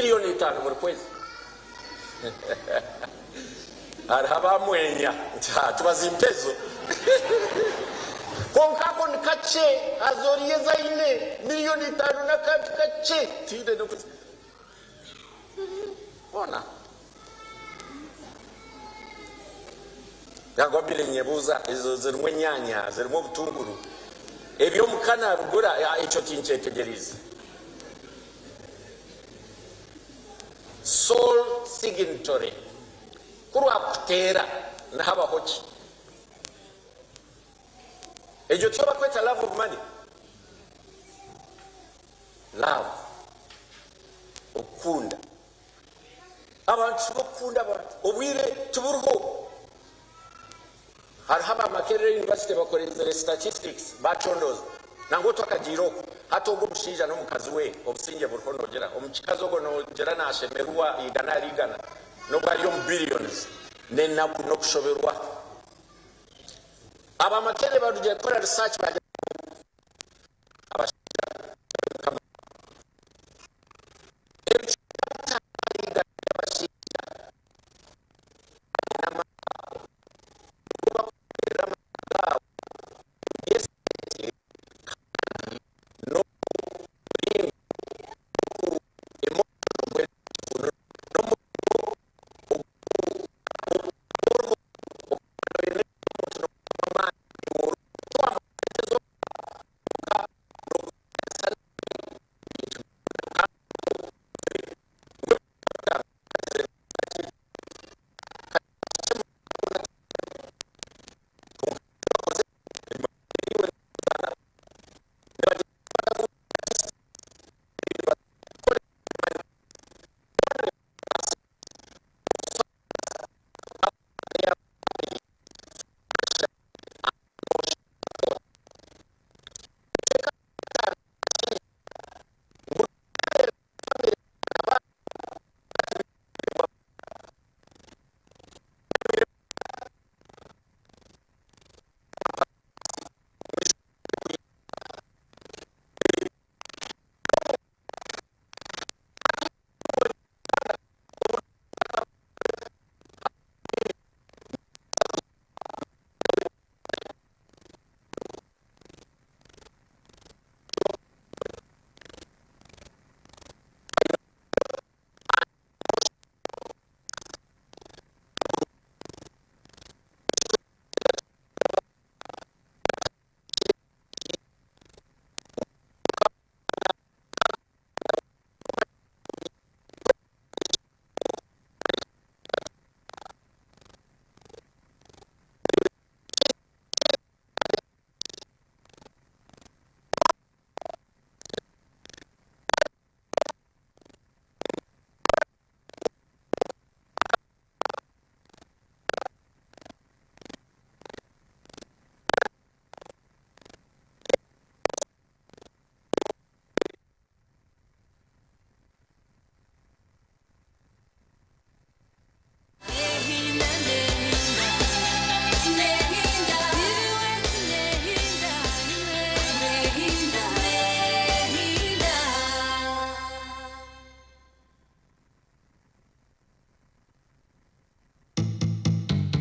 Miliyoni itaano buri kwezi. Hariho abamwenya nti ha tibazimpa ezo. Kwonka ako ni kakye haza oriyo ezi aine miliyoni itaano n'akantu kakye tihaine n'oku Hoona. Nangwa mbaire ninyebuuza ezo zirimu enyaanya, zirimu obutunguru, eby'omuka naabigura? Ekyo tinkyetegyereize. Sole signatory. Ku rwakuteera nihabaho ki? Egyo tiyo barikweta love of money? Love, okukunda. Abantu tibakukunda abantu. Obwire tiburiho. Hariho aba Makerere University bakorenzire statistics bacondooza. Nangwa otakagiire okwo, hati ogwo omushaija n'omukazi we obusingye buriho noogira? Omukazi ogwo noogira naashemererwa igana ahari igana n'obu ari omu billions n'enaku n'okushoberwa. Aba Makerere barugire kukora research baagira ngu abashaija Mukama ebicweka bitaano ahari igana by'abashaija abaine amaka nibo barikureeberera amaka gaabo omu by'esente kandi n'omu muringo gw'oku emotional mbwenu ekivunura n'omuringo ogw'oku oriho okuba noyenda omuntu n'okutamu amaani iwe oriho tiwamuha sente zonka kwonka n'okubaasa n'ebintu byona kandi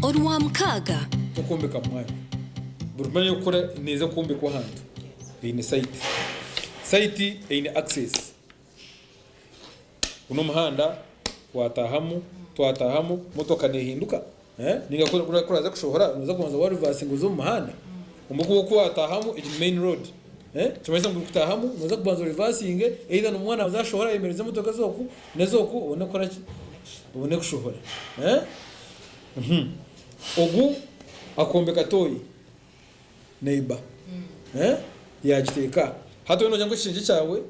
Orwamukaaga. Tokwombeka mu mwanya. Buri mwanya ogukukora neeza kwombekwa ahantu eine site. Site eine access. Gunu omuhanda twatahamu, twatahamu motoka nehinduka ninga ku oraza kushohora noza kubanza wa reversinga oze omu muhanda. Kwonka ku watahamu egi ni main road nikimanyisa ngu kutahamu noza kubanza orivasinge either n'omwana aze ashohore ayemereze emotoka ez'oku n'ez'oku obone kukora ki? Obone kushohora. Ogu akombeka toyi neighbour yagiteeka aha. Hati waaba nogira ngu ekishengye kyawe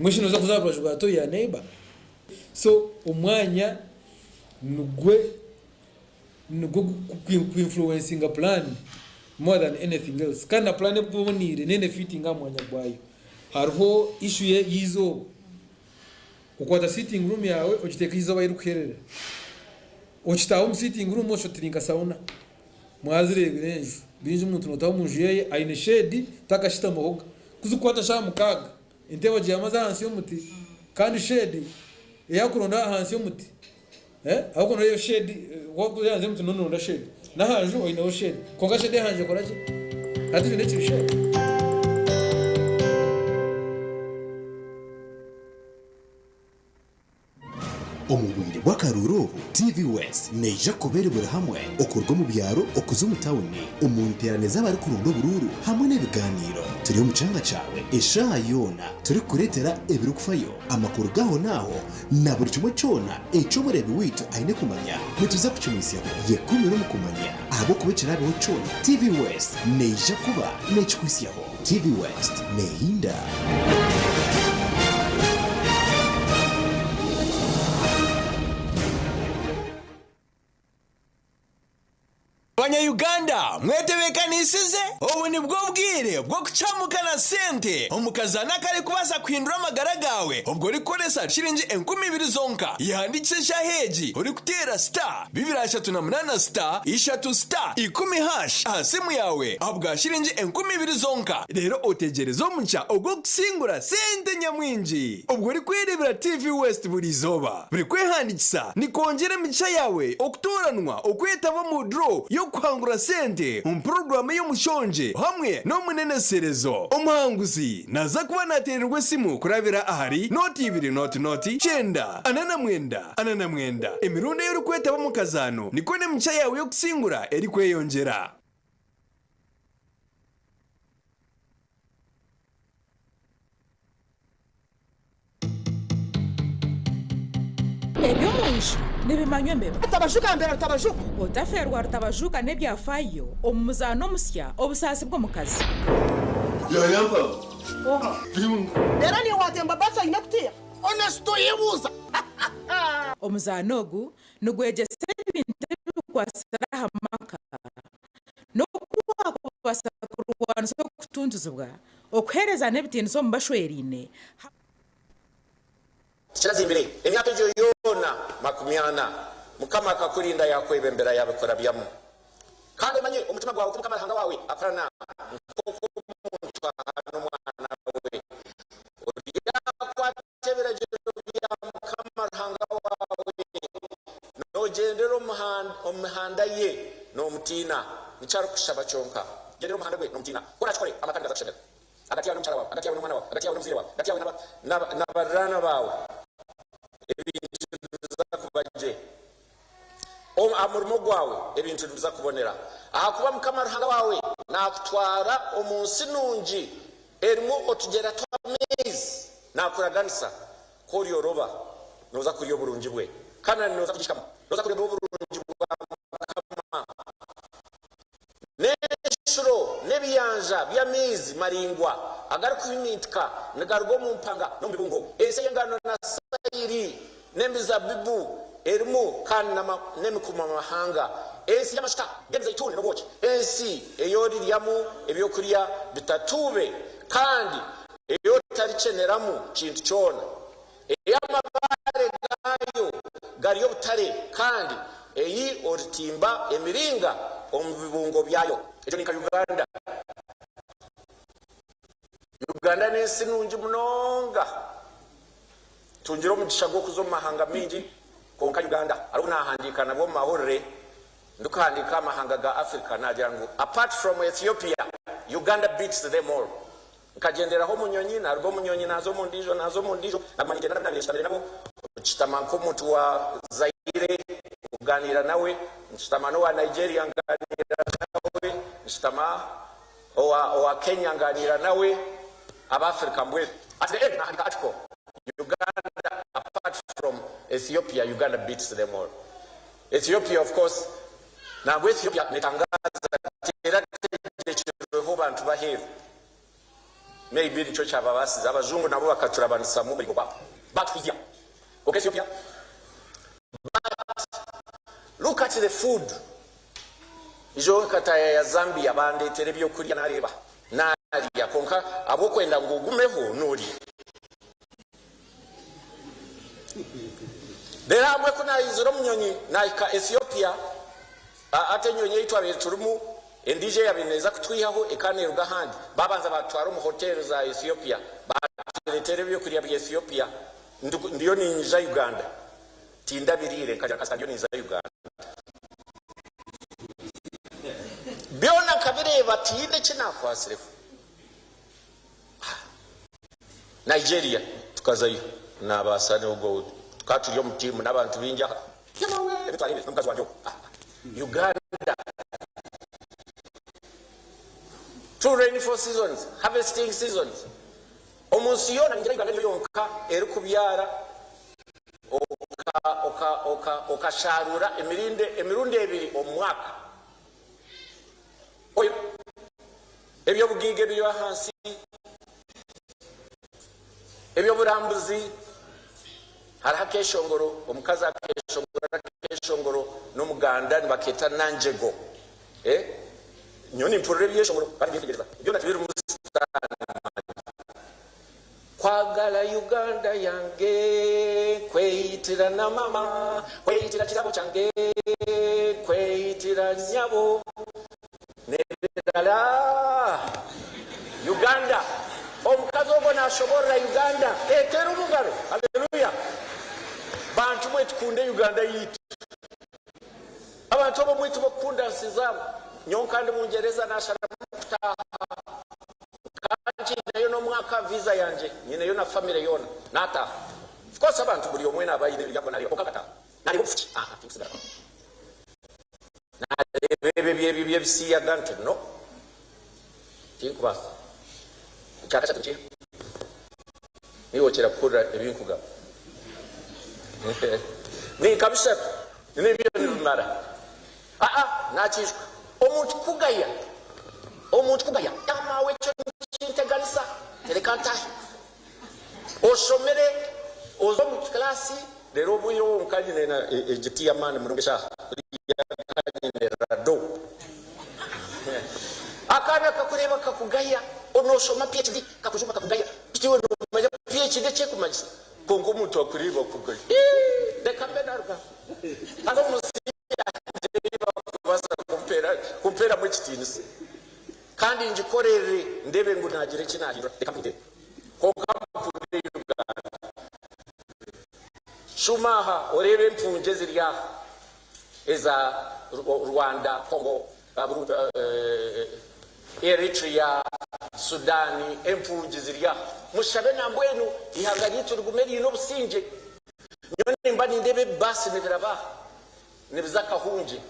mbwenu shi noza kuza aha rubaju rwa toyi ya neighbour? So omwanya nigwe nigwo guku influencinga plan more than anything else. Kandi na plan erikuba eboneire neena efitinga aha mwanya gwayo. Hariho issue y'eizooba. Okwata sitting room yaawe ogiteeka eizooba ahu ririkuherera. Okitaaha omu sitting room oshusha oti ni nka sauna. Mwazireebire enju, baingi omuntu nootaaha omu nju yeeye aine shade takashutamahoga. Ku zikukwata shaaha mukaaga, entebe ogihamu aza ahansi y'omuti. Kandi shade eyakuronda ahansi y'omuti eh ahakuba noreeba shade wakuza ahansi y'omuti noronda shade n'aha nju oineho shade kwonka shade y'aha nju ekora ki? Hati ekyo nekiri shade. Omu bwire bw'akaruuru obu, TV West neija kuba eri buri hamwe okuruga omu byaro okuza omu tawuni, omu nteerane z'abarikuronda oburuuru hamwe n'ebigaaniiro. Turi omu kyanga kyawe eshaaha yoona turikukureetera ebirikufayo, amakuru g'ahonaaho na buri kimwe kyona eki omureebi waitu aine kumanya. Nituza kukimwitsyaho. Yekuumire omu kumanya ahabw'okuba ekiraabeho kyona, TV West neija kuba neekikuhitsyaho. TV West neehinda. Banya Uganda mwetebekanisize? Obu nibwo bwire bw'okucamuka na sente omu kazaano akarikubaasa kuhindura amagara gaawe obwo orikukoresa shiringi 2000 zonka. Yehandiikise eshaaha egi orikuteera star 238 star ishatu star ikumi hash aha simu yaawe ahabwa shiringi 2000 zonka reero otegyereze omugisha ogw'okusingura sente nyamwingi obwo orikwereebera TV West buri izooba. Buri kwehandiikisa nikwongyera emigisha yaawe okutooranwa okwetaba omu draw y'okuhangura sente omu puroguraamu ey'omushongye hamwe n'omuneneserezo. Omuhanguzi naaza kuba naateererwa esimu kurabira ahari nooti ibiri nooti nooti kyenda ana na mwenda ana na mwenda. Emirundi ei orikwetaba omu kazaano nikwo n'emigisha yaawe y'okusingura erikweyongyera. Eby'omu nju nibimanywa embeba. Rutabajuka mbera Rutabajuka. Otafeerwa Rutabajuka n'ebyafaayo omu muzaano omusya Obusaasi bw'omukazi. Reero niiwe waatemba baasi oine kutiira? Honest oyebuuza. Omuzaano ogu nigwegyesa ebintu ebikwatsire aha maka n'oku waakubaasa kurwanisa okutuntuzibwa, okuheerezana ebitiinisa omu bashweraine, Tikirazimbire emyaka egyo yoona 40, Mukama akakurinda yaakwebembera yaabikurabyamu. Kandi omanye omutima gwawe ku Mukama Ruhanga waawe akuhana nk'oku omuntu ahana omwana we. Oryakwata ebiragiro bya Mukama Ruhanga waawe, noogyendera omu mihanda ye noomutiina. Nikyo arikukushaba kyonka. Gyendera omu muhanda gwe noomutiina. Ku oraakikore, amaka nigaza kushemera. Hagati yaawe n'omukyara waawe, hagati yaawe n'omwana waawe, hagati yaawe n'omuzaire waawe, hagati yaawe n'abariraanwa baawe, ebintu nibiza kuba gye. Aha murimo gwawe ebintu nibiza kubonera, ahakuba Mukama Ruhanga waawe naakutwara omu nsi nungi erimu otugyera tw'amaizi. Naakuraganisa ku oryoroba, nooza kurya oburungi bwe. Kanaani nooza kugihikamu, nooza kureeba oburungi bwa Mukama. N'enshuro n'ebiyanja by'amaizi maraingwa agarikuhimintika nigaruga omu mpanga n'omu bibungo. Ensi ey'engano na sayiri n'emizaabibu erimu kandi n'emikomamahanga. Ensi y'amajuta g'emizeituuni n'obwoki. Ensi ei oriryamu ebyokurya bitatuube kandi ei otarikyeneramu kintu kyona. Ei amabaare gaayo gari obutare, kandi ei oritimba emiringa omu bibungo byayo. Egyo ni nka Uganda. Uganda n'ensi nungi munonga. Ntungire omugisha gw'okuza omu mahanga maingi, kwonka Uganda, hariho obu naahandiika nabwo omu mahurire, ndikuhandiika aha mahanga ga Africa, naagira ngu apart from Ethiopia, Uganda beats them all. Nkagyenderaho omu nyonyi, naaruga omu nyonyi naaza omu ndiijo, naaza omu ndiijo, naguma ningyenda n'abu naabaire nshutamire nabo, nshutama nk'omuntu wa Zaire kugaaniira nawe, nshutama n'owa Nigeria ngaaniira nawe, nshutama owa owa Kenya ngaaniira nawe, Ab'Africa mbwenu. At the end naahandiika article, Uganda apart from Ethiopia, Uganda beats them all. Ethiopia of course, nangwa Ethiopia netangaaza terategyekyerweho bantu b'aheeru. Maybe nikyo kyababaasize abajungu nabo bakaturabanisamu omurimo gwabo batuhuzya. Kwonka Ethiopia, but look at the food. Ijo nkataayaaya Zambia bandeetera ebyokurya nareeba narya kwonka ahabw'okwenda ngu ogumeho norya. Reero ahamwe ku naayizire omu nyonyi naahika Ethiopia, hati enyonyi ei twabaire turimu endiijo eyaabaire neeza kutwihaho ekaba neeruga ahandi, baabanza baatutwara omu hoteeri za Ethiopia, baatureetera ebyokurya bya Ethiopia. Ndiyo niinyija Uganda. Tindabiriire, nkagira kasita ndiyo ninza Uganda. Byona nkabireeba tihaine eki naakwasireho. Nigeria tukazayo naabaasa ogwo tukaba turi omu tiimu n'abantu baingi aha. Ebi twareebire n'omukazi wangye ogwo. Uganda. Two rainfall seasons, harvesting seasons. Omu nsi yoona ningira Uganda niyo yonka erikubyara okasharuura emirundi ebiri omu mwaka. Eby'obugaiga ebiri ahansi, eby'oburambuzi, hariho akeshongoro, omukazi akeshongora akeshongoro n'omuganda nibakeeta Nanjego. Nyowe nimpurira ebyeshongoro kandi mbyetegyereza. Byona tibirimu sitaane manya. Kwagala Uganda yange, kweyitira na mama, kweyitira kirabo kyange, kweyitira nyabo n'ebirala. Uganda, omukazi ogwo nashoborora Uganda eteera omungaro. Haleluya! Bantu mwe tukunde Uganda yitu. Abantu abamwe tibakukunda nsi zaabo. Nyowe nka ndi Bungyereza nasharamu kutaaha kandi nkiineyo n'omwaka visa yangye nyineyo na family yoona nataaha. Of course abantu buri omwe naaba aine ebi arikuba nareeba kwonka nkataaha nareeba obufuki aha tinkusigara aho. Nareeba ebyo ebyo eby'ebisiyaga nti no tinkubaasa. Ekyakashatu nikiiha? Niiwe okira kuhurira ebi nkugamba. Ni nka bishatu nibyo nibimara. Aa, naakiijuka. Omuntu kukugaya, omuntu kukugaya, maawe ekyo nikinteganisa, reka ntaahe. Oshomere, oze omu kilaasi, reero obwire obwo nka nyine egi tiya amaani munonga eshaaha, buriya nka nyine rado. Akaana kakureeba kakugaya, nooshoma PhD, kakujuma kakugaya, beitu iwe noomanya PhD eki erikumanyisa? Kwonka omuntu akureeba akugaya. Ii, reka mbe naaruga haza omu nsi yangye ei barikubaasa kumpeeramu ekitiinisa kandi ngikorere ndeebe ngu naagira eki naahindura. Reka mpindure. Kwonka mpunde Uganda. Shuuma aha oreebe empungi eziri aha eza Rwanda, Congo, Eritrea, Sudan, empungi ziri aha. Mushabe nambwenu eihanga ryaitu rigume riine obusingye. Nyowe nimba nindeeba ebibaasi nibiraba aha nibiza Kahungye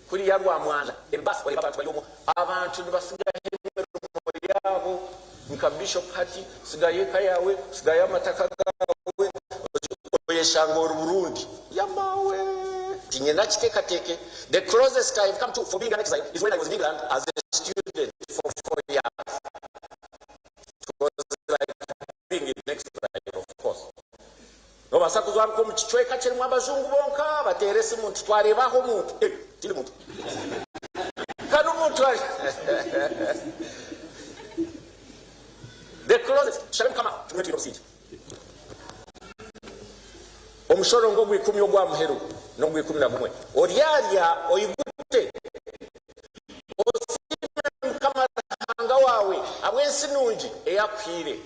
kuriya Rwamwanja, ebibaasi oreeba abantu bari omwo, abantu nibatsigaho emirimo yaabo nka Bishop hati tsigayo eka yaawe, tsigayo amataka gaawe oyeshanga ori Burundi. Yamaawe! Tinyine kiteekateeke. The closest I have come to for being an exile is when I was in England as a student for four years. It was like being in exile, of course. Nobaasa kuzwa nk'omu kicweka kirimu abajungu bonka bateera esimu nti twareeba aho omuntu. Eh, tindi muntu. Kandi omuntu ari. The closest, tushabe Mukama tugume twine obusingye. Omushorongo ogw'ikumi ogw'aha muheru n'ogw'ikumi na gumwe. Oryarya oigute, osiime Mukama Ruhanga waawe ahabw'ensi nungi ei akuhaire.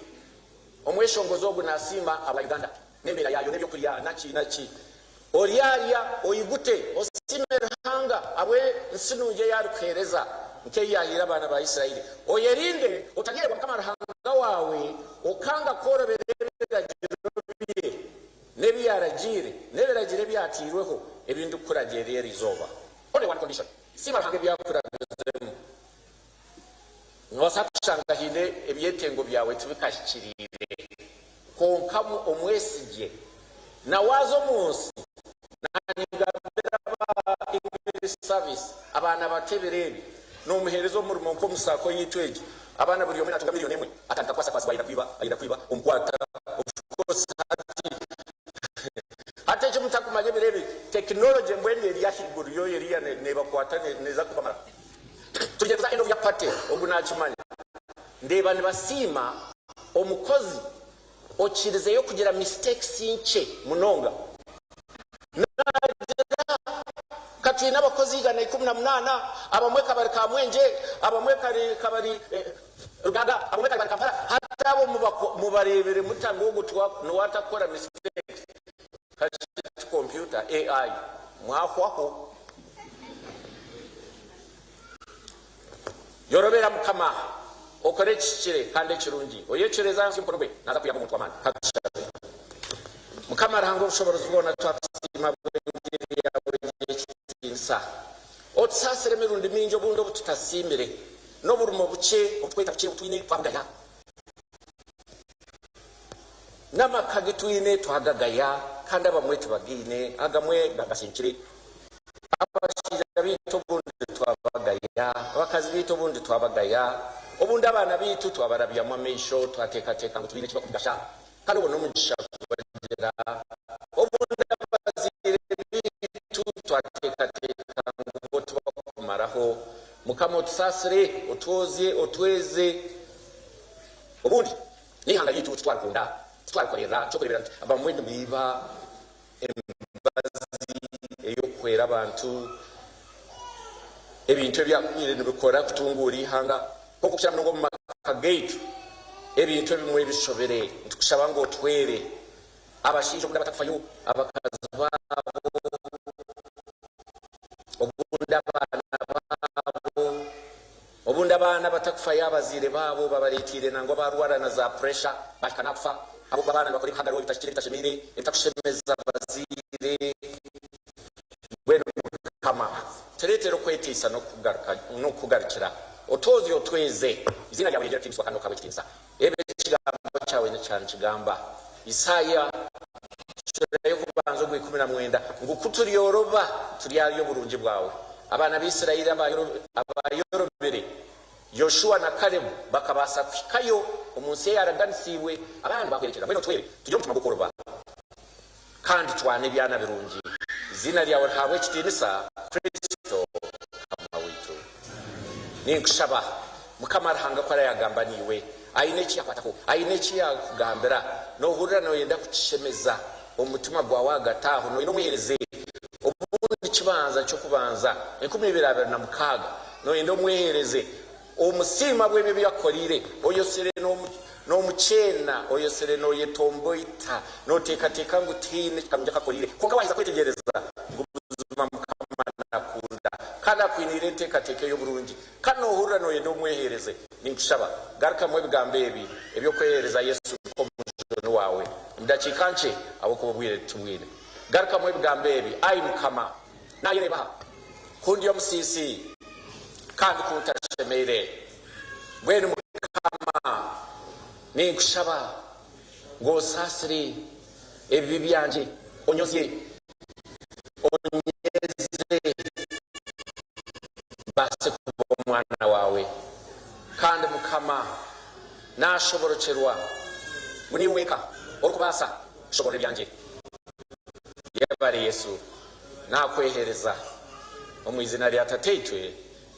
Omweshongozi ogu naasiima ahabwa Uganda n'embeera yaayo n'eby'okurya naki naki. Oryarya oigute, osiime Ruhanga ahabw'ensi nungi ei arikuheereza nk'ei yaahaire abaana ba Israeli. Oyerinde otaryebwa Mukama Ruhanga waawe, okanga kworobera ebiragiro bye n'ebi yaaragiire n'ebiragiro ebyatairweho ebi ndikukuragiira eri izooba. Only one condition, Siima Ruhanga ebi akurabizemu. Noobaasa kushanga haine ebyetengo byawe tibikahikiriire, kwonka omwesigye. Na waaza omu nsi, naanye ngambira aba English Service, abaana bato ebiro ebi, noomuheereza omurimo nk'omu saako yaitu egi, abaana buri omwe naatunga miriyoni emwe, atandika kukwasakwasibwa ayenda kwiba, ayenda kwiba, omukwata, of course hati hati eki mutakumanya ebiro ebi, tekinologye mbwenu eri ahaiguru yo eriya neebakwata neeza kubamara. Turi kuza end of year party ogu nakimanya ndeeba nibasiima omukozi okirizeyo kugira mistakes nkye munonga nagira ka twine abakozi 118 abamwe kabari Kamwengye abamwe kabari. Rugaga abamwe bari Kampala hati abo mubarebere muta ngu ogu niwe atakukora mistakes hati computer AI mwahwaho. Yorobera Mukama okore ekihikire kandi ekirungi oyecureeze ahansi y'omukono gwe naaza kuyamba omuntu w'amaani. Katushabe. Mukama Ruhanga ow'obushoboorozi bwona twakusiima ahabw'engiri yaawe ey'ekitiinisa. Otusaasire emirundi mingi obundi obu tutasiimire, n'oburimo bukye obutukweta bukye obu twine twabugaya, n'amaka agu twine twagagaya kandi abamwe tibagaine, agamwe gasenkire. Abashaija baitu obundi twabagaya, abakazi baitu obundi twabagaya, obundi abaana baitu twabarabyamu amaisho twateekateeka ngu tibaine eki barikugasha kandi obwo n'omugisha kubagira. Obundi abazaire baitu twateekateeka ngu bo tibakumaraho. Mukama otusaasire, otwozye, otweze. Obundi n'eihanga ryaitu titwarikunda, titwarikoreerera. Eky'okureebera nti abamwe nibaiba emibazi ey'okuhwera abantu, ebintu ebyakubaire nibikora kutunguura eihanga. Kwonka okukira munonga omu maka gaitu, ebintu ebimwe bishobire. Nitukushaba ngu otuhwere. Abashaija obundi abatakufayo abakazi baabo, obundi abaana baabo, obundi abaana abatakufayo abazaire baabo babareeteire nangwa baarwara na za puresha baahika n'aha kufa ahabw'okuba abaana nibakora ebihagaro ebitahikire, ebitashemeire, ebitakushemeza bazaire. Mbwenu Mukama, tureetere okweteisa n'okukugarukira, otwozye otweze, eiziina ryawe ryongyere kutiinisibwa kandi okahabwa ekitiinisa. Reeba ekigambo kyawe nikigamba Isaaya sura y'okubanza ogw'ikumi na mwenda ngu ku turyoroba turyarya oburungi bwawe. Abaana b'Isiraeli abayorobire Yoshua na Kalebu bakabaasa kuhikayo omu nsi eyaraganisiibwe abandi bahwerekyerera. Mbwenu otwere tugire omutima gw'okworoba kandi twane ebyana birungi. Eiziina ryawe rihaabwe ekitiinisa, Kristo Mukama waitu. Ninkushaba, Mukama Ruhanga ku arayagamba naiwe, aine eki yakwataho, aine eki yakugambira, nohurira noyenda kukishemeza omu mutima gwawe ahagati aho, noyenda omwehereze obundi kibanza ky'okubanza 2026, noyenda omwehereze omusiima bw'ebyo ebi yakukoreire, oyosire nomukyena, oyosire noyetomboita, noteekateeka ngu tihaine karungi akakoreire, kwonka waheza kwetegyereza ngu buzima Mukama nakunda kandi akwiniire enteekateeka ey'oburungi, kandi nohurira noyenda omwehereze, ninkushaba garukamu ebigambo ebi eby'okwehereza Yesu nk'omujuni waawe omu dakiika nkye ahabw'okuba obwire titubwine. Garukamu ebigambo ebi, Ai Mukama, nayereeba ku ndi omusiisi kandi ku ntashemeire. Mbwenu Mukama, ninkushaba ngu onsaasire ebibi byangye, onyozye, onyeze, mbaase kuba omwana waawe. Kandi Mukama, naashoborokyerwa ngu niiwe wenka orikubaasa kushoboorora ebyangye. Yebare Yesu, naakweheereza omu iziina rya Tataitwe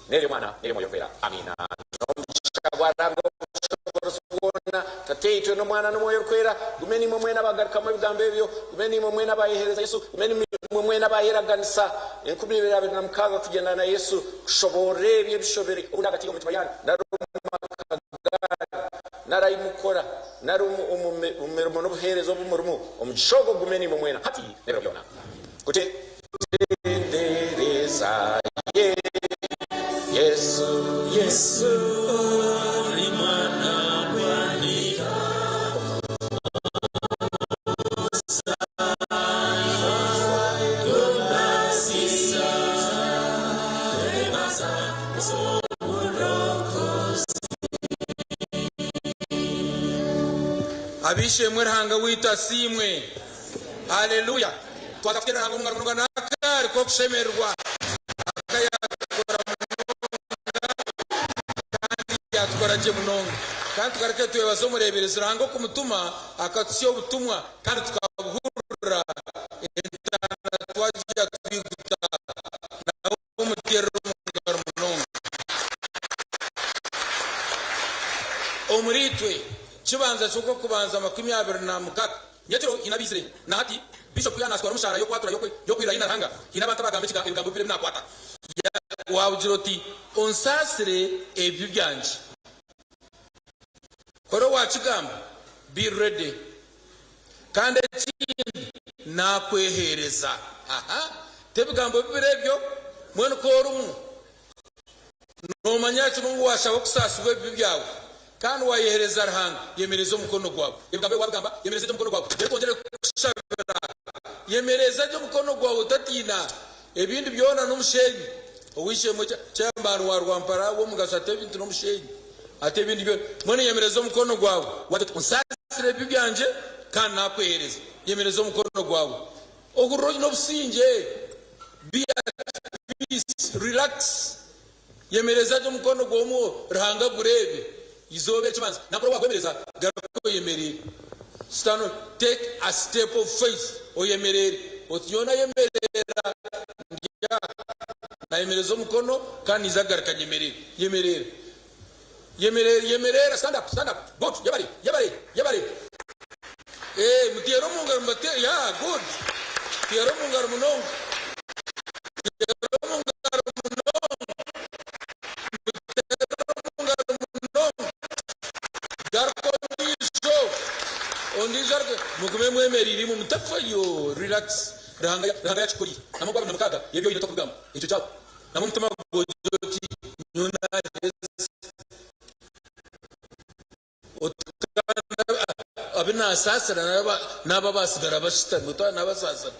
n'ery'Omwana n'ery'Omwoyo Orikwera. Amiina. N'omugisha gwa Ruhanga ow'obushoboorozi bwona, Tataitwe n'Omwana n'Omwoyo Orikwera, gume naimwe mwena abagarukamu ebigambo ebyo, gume naimwe mwena abayeheereza Yesu, gume naimwe mwena abayeraganisa 2026 kugyenda na Yesu, kushoboorora ebyo ebishobire obundi ahagati y'omu mitima yaanyu nari omu maka gaanyu, nari ahi mukora, nari omu mirimo n'obuheereza obu murimu. Omugisha ogwo gume naimwe mwena hati n'ebiro byona. Kuti. Tendereza Yesu. Yesu ori mwana wa Ab'eishe-emwe Ruhanga waitu asiimwe. Haleluya! Twaza kuteera Ruhanga omu ngaro munonga n'akaari k'okushemererwa. Aka yaatukora munonga kandi yaatukora gye munonga. Kandi tugaruke twebaze omureeberezi Ruhanga okumutuma akatutsya obutumwa kandi tukabuhurira entaana twagirya twiguta. Nawe omuteerere omu ngaro munonga. Omuriitwe kibanza ky'okw'okubanza 26. Nyekiro haine abaizire na hati Bishop ku yanasitwara omushaara y'okwatura y'okwirira haihi na Ruhanga, haine abantu abagamba ebigambo bibiri ebi nakwata. Wabugira oti, Onsaasire ebibi byangye. Kora owakigamba be ready kandi ekindi nakwehereza aha tebigambo bibiri ebyo mbwenu ku orimu nomanya kimwe ngu washaba okusaasirwa ebibi byawe kandi wayehereza Ruhanga yemereza omukono gwawe ebigambo ebi wabigamba yemereza gye omukono gwawe reero twongyere kukushabira yemereza gye omukono gwawe otatiina ebindi byona nomushenyi Ow'eishe-emwe Chairman wa Rwampara w'omugasho ati ebintu n'omushenyi ati ebindi byona. Mbwenu yemereza omukono gwawe wagira oti onsaasire ebibi byangye kandi nakwehereza. Yemereza omukono gwawe ohurire oine obusingye. Be at peace, relax. Yemereza gye omukono gwawe omu Ruhanga agureebe. Eizooba ekibanza nakora wagwemereza garuka oyemerere. Sitaane take a step of faith oyemerere oti nyowe nayemerera ndi aha nayemereza omukono kandi ninza kugaruka nyemerere. Yemerera. Yemerera yemerera stand up stand up good yebare yebare yebare eeh muteere omu ngaro mubateere yeah good teera omu ngaro munonga teera omu ngaro munonga. Muteere omungaro munonga. Garuka ondiijo. Ondiijo arikugira mugume mwemereire imwe mutafayo. Relax. Ruhanga Ruhanga yakikoriire. Namwe ogwa 26 ebi oine tokubigamba. Ekyo kyawe. Namwe omutima gwogira oti nyowe naheza. Oti kandi abu naasaasira n'abo abaasigara bashutami, oti naabasaasira.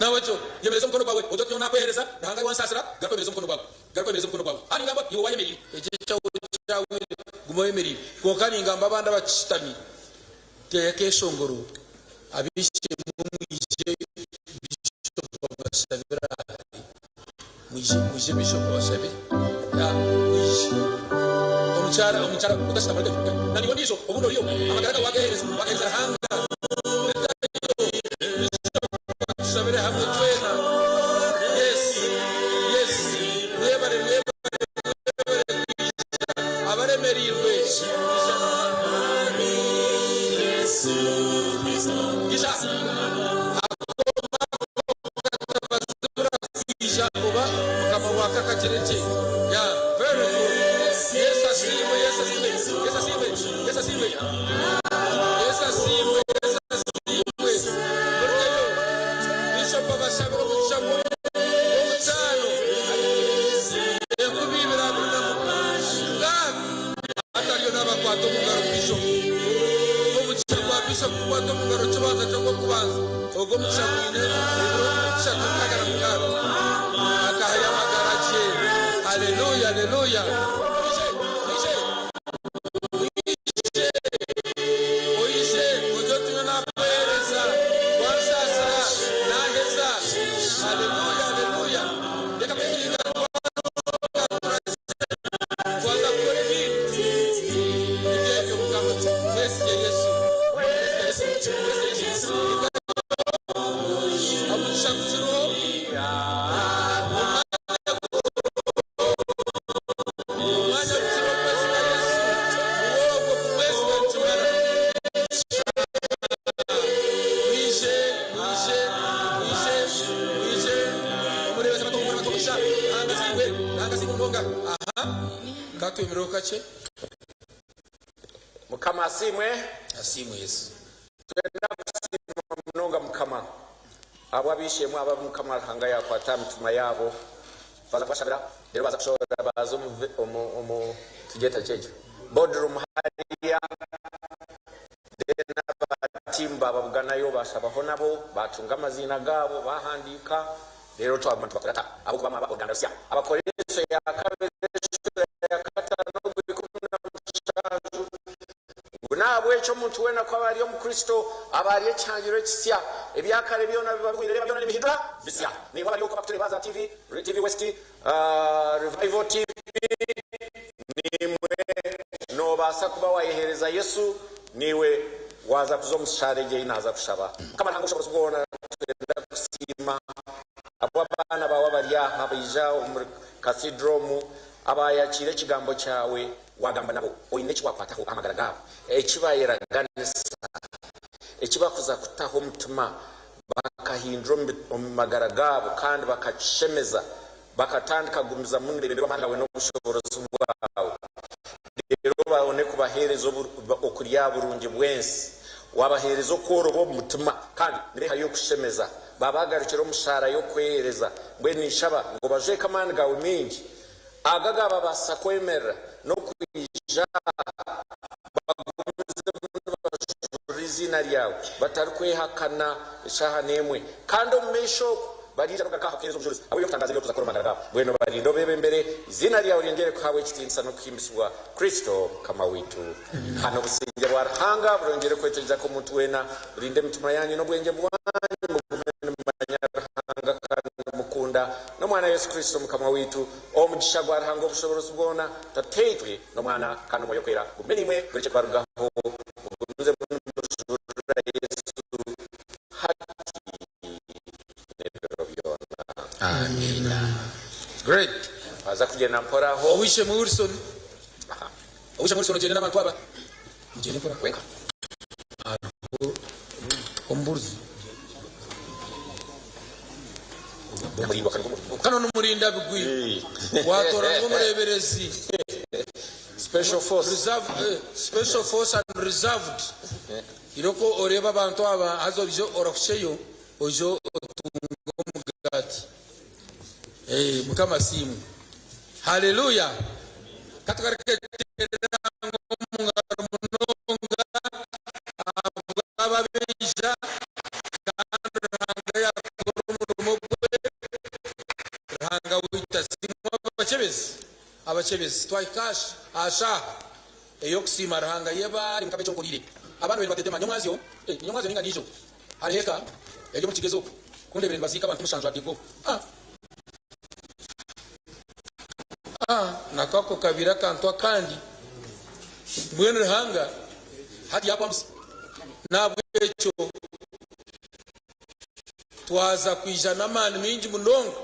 Nahabwekyo yemereza omukono gwawe, ogire oti, Nyowe naakweheereza, Ruhanga iwe wansaasira, garuka oyemereze omukono gwawe. Garuka oyemereze omukono gwawe. Hati ningamba iwe owaayemereire. Ekyo ekyawe kyahwaire, guma oyemereire. Kwonka ningamba abandi abakishutami, teera akeeshongoro, ab'eishe-emwe mwije Bishopu abashabire ahari. Mwije, mwije Bishop abashabire. Ya, mwije. Omukyara, omukyara otashutama reka, na niiwe ondiijo, obundi oriyo, amagara gawe wagehereza, wagehereza Ruhanga. Rekayo, Bishop atushabire hamwe twena. Yes, yes, mwebare, mwebare, mwebare kwija. Abaremereirwe, ija. Ija. Akoma Kwija oba mukama waka akagira gye yeah very good Yesu asiimwe Yesu asiimwe Yesu asiimwe Yesu asiimwe Yesu asiimwe Yesu asiimwe Murugeyo Bishop abashabire omugisha gw'omutaano 2026 Hati ariyo nabakwata omu ngaro Bishop. Omugisha gwa Bishop kukwata omu ngaro kibanza ky'ogw'okubanza. Ogwo omugisha gwine ebiro 306. Akahayo amagara gye. Haleluya, haleluya. Mwije, mwije, mwije. Oije, ogire oti nyowe nakuheereza, wansaasira, naheza. Haleluya, haleluya. Reka kwesiga Twaza kukora ebindi nibyo ebyo Mukama. Mwesigye Yesu. Mwesigye Yesu. Mwesigye Yesu. Omugisha gukiriho. Omwanya gukiriho kwesiga Yesu. Niwe ogwo kumwesiga nikimara. Mwije, mwije, mwije, mwije. Omureebezi abato omugisha. Ruhanga asiimwe. Ruhanga asiimwe munonga. Aha. Ka twemereho kakye. Mukama asiimwe. Asiimwe Yesu. Twenda kusiima munonga Mukama ahabw'ab'eishe-emwe aba abu Mukama Ruhanga yaakwata aha mitima yaabo baaza kubashabira reero baaza kushohora baaza omu omu omu tugyeta ki ekyo boardroom hariya then aba team baababuganayo baashabaho nabo baatunga amaziina gaabo baahandiika Reero twaguma nitubakurata ahabw'okuba mwaba oruganda rusya. Abakorinso ya kabiri eshuura ya katano ogw'ikumi na mushanju ngu n'ahabw'ekyo omuntu weena ku aba ari omu Kristo, aba ari ekihangirwe ekisya, ebya kare byona biba bihwaire, reeba byona nibihindura bisya. Naimwe abari okwo abakutureeba aha za TV, TV West, Revival TV, naimwe noobaasa kuba waayeheereza Yesu, naiwe waaza kuza omu shaara egyo ei naaza kushaba. Mukama Ruhanga Ow'obushoboorozi bwona, Nitwenda kusiima ahabw'abaana baawe abari aha abaija omuri Cathedral omu, abaayakiire ekigambo kyawe, waagamba nabo, oine eki waakwataho aha magara gaabo, eki baayeraganisa, eki bakuza kutaho omutima, bakahindura omu magara gaabo kandi bakakishemeza, bakatandika kugumizamu nibeebemberwa amaani gaawe n'obushoboorozi bwawe. Reero. obone kubaheereza okurya aha burungi bw'ensi. Waabaheereza okworoba omu mutima, kandi nibeehayo kukushemeza. Baabagarukira omu shaara y'okweheereza. Mbwenu ninshaba ngu obajweke amaani gaawe maingi, aga agaababaasisa kwemerera n'okwija aha, bagumizemu nibajurira eiziina ryawe batarikwehakana eshaaha n'emwe. Kandi omu maisho okwo baryaija bagaruka aha kuheereza obujurizi ahabw'eby'okutangaaza ebi orikuza kukora omu magara gaabo. Mbwenu obarinde obeebembere, eiziina ryawe ryongyere kuhaabwa ekitiinisa n'okuhimbisibwa, Kristo Mukama waitu. Hanu obusingye bwa Ruhanga buryongyere kwetegyereza omuntu weena, burinde emitima yaanyu n'obwengye bwanyu, mugume nimumanya Ruhanga kandi nimumukunda, n'Omwana Yesu Kristo Mukama waitu. Omugisha gwa Ruhanga Ow'obushoboorozi bwona, Tataitwe, n'Omwana, kandi n'Omwoyo Orikwera, gugume naimwe, gurekye kubarugaho. Mugumizemu nimujurira Yesu hati n'ebiro byona. Amiina. Great. Twaza kugyenda mpora aho. Ow'eishe-emwe Wilson. Ow'eishe-emwe Wilson ogyende n'abantu aba. Mugyende mpora. Wenka. Hariho omubuurizi. Kano n'omurinda bigwi watoranwa omureberezi. Special force. Reserve, special force and reserved. Iroko oreebe abantu aba haza oije orahushyeyo oije otunge omugaati. Mukama asiimwe. Haleluya. Katugaruke tuteereranga omu ngaro munonga ahabw'abo abaija kandi Ruhanga yaakora omurimo gwe. Ruhanga waitu asiimwe. Abakyebezi, abakyebezi, twahika aha shaaha ey'okusiima Ruhanga. Yebare Mukama eki onkoreire. Abaana babaire nibatetema nyomwazyo, eh, nyomwazyo ninga niijo, hariho eka eri omu kigezo oku, ku ndeebire nibaziika abantu mushanju aha Digo. Ah! Ah, nako ako kabaire akantu akandi. Mbwenu Ruhanga hati yaakwambutsya. N'ahabw'ekyo twaza kwija n'amaani maingi munonga.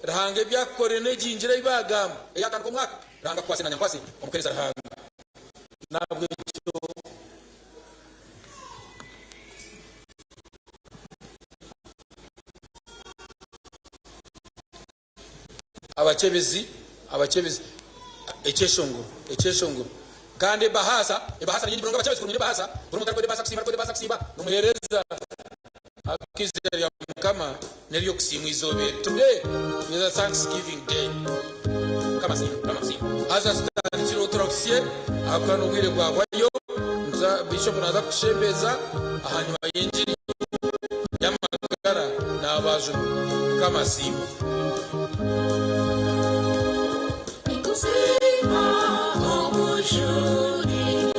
Ruhanga ebi akukorire n'egi ngira ei baagamba eyaatandika omwaka. Ruhanga akukwase naanye ankwase omu kuheereza Ruhanga. N'ahabw'ekyo. Abakyebezi, abakyebezi, ekyeshongoro, ekyeshongoro. Kandi ebahaasa, ebahaasa ni nyingi munonga abakyebezi kurungi n'ebahaasa. Buri muntu arikwenda ebahaasa kusiiba, arikwenda ebahaasa kusiiba. N'omuheereza ahabw'okuba eiziina rya Mukama n'ery'okusiimwa eizooba eri. Today is a thanksgiving day. Mukama asiimwe, Mukama asiimwe. Haza tutandikire turahutsye ahabw'okuba n'obwire bwahwayo. Nituza, Bishop naaza kutushembeza ahanyima y'engiri. Y'amagara n'abajuna. Mukama asiimwe. Nikusiima omujuni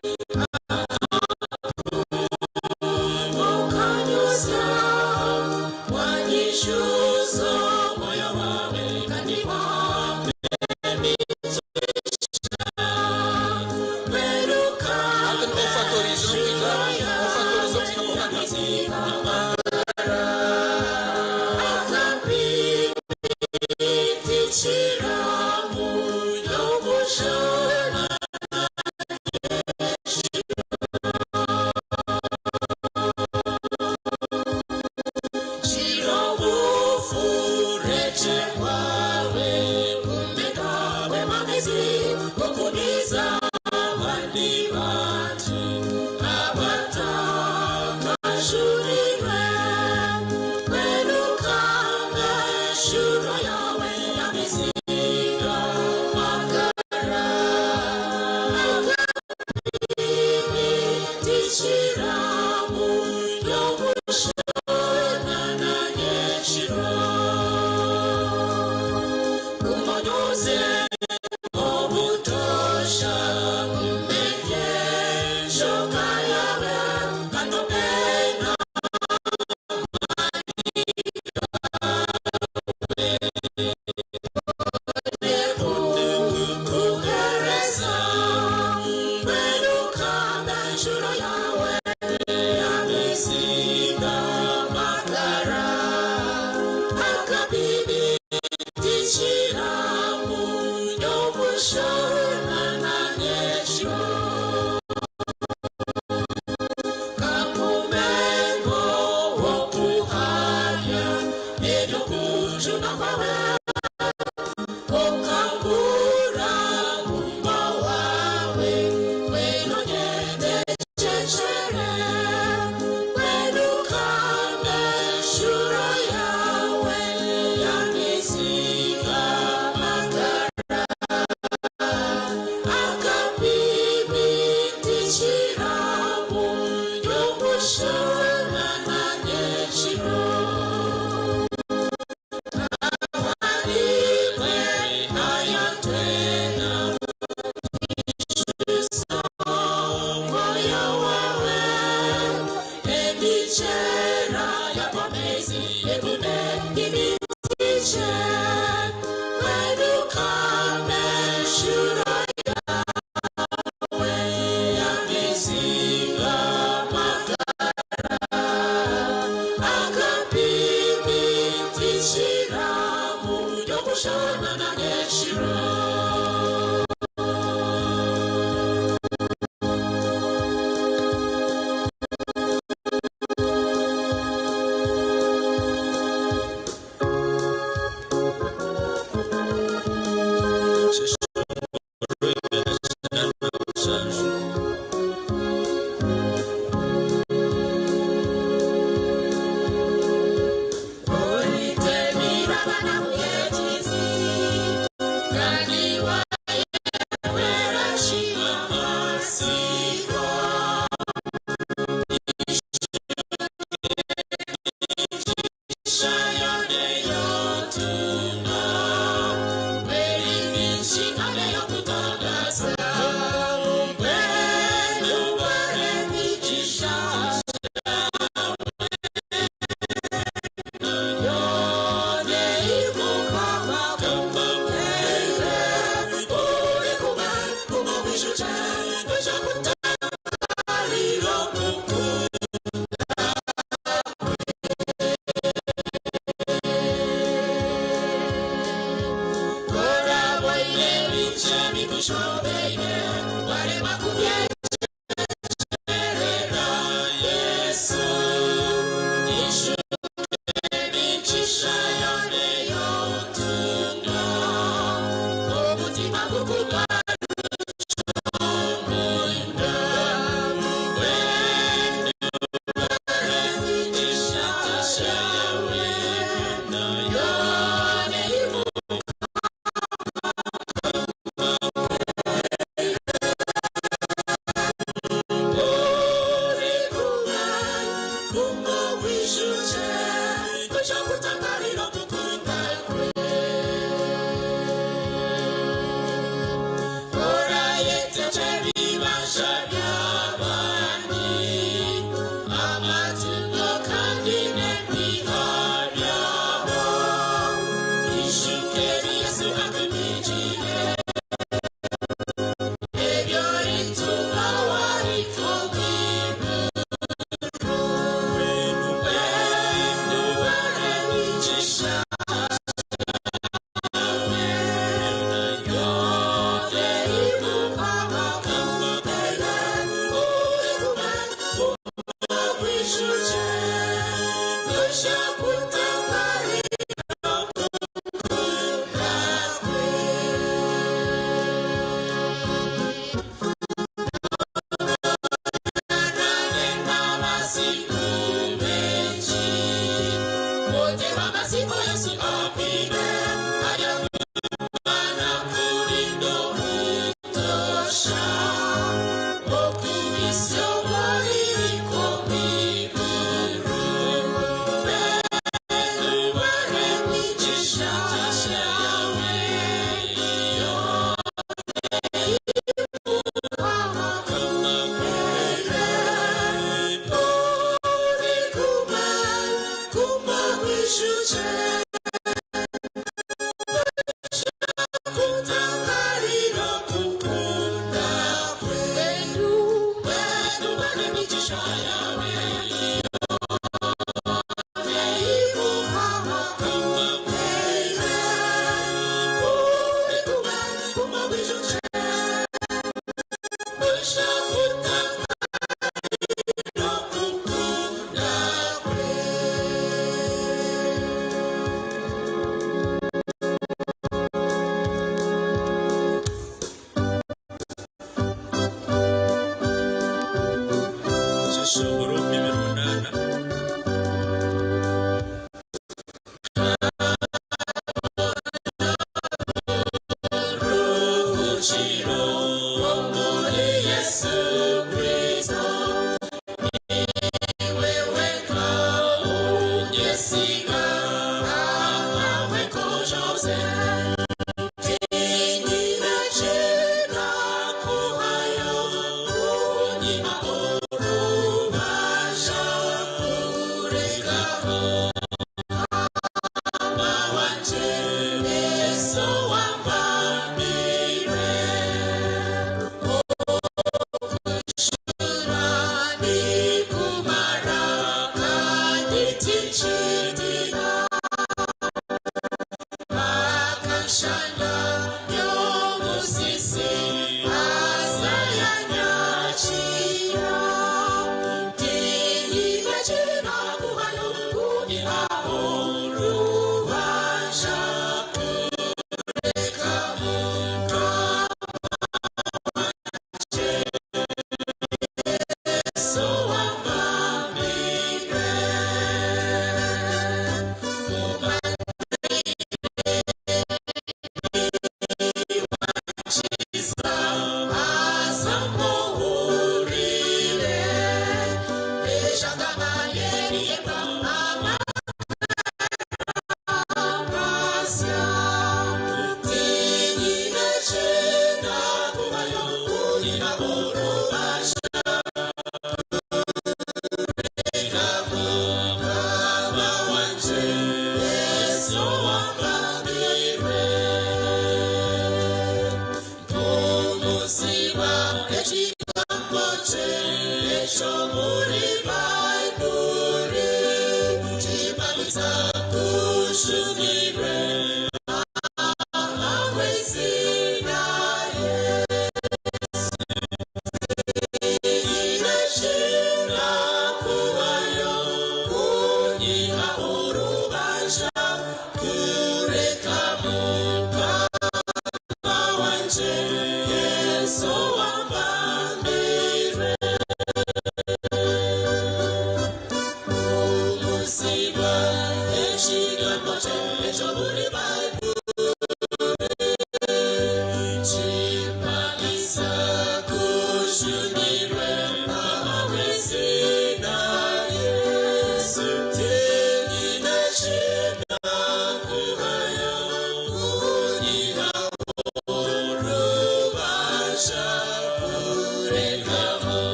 Okanyuza wanyishuza omwoyo wawe kandi wampa emigisha Kweruka Hati ni offertories n'okwija offertories z'okusiima kwa Mukama.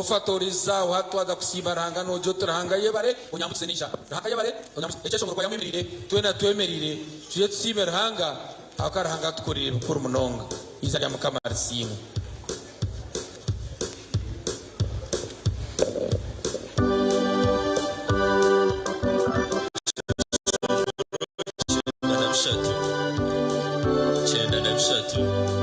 Ofatoriza watwaza kusiima Ruhanga nogira oti Ruhanga yebare onyambukise naija. Ruhanga yebare onyambukise. Ekyeshongoro kwaya mwemerire twena twemerire tuje tusiime Ruhanga ahabw'okuba Ruhanga atukorire ebikuru munonga. Eiziina rya Mukama risiimwe. 93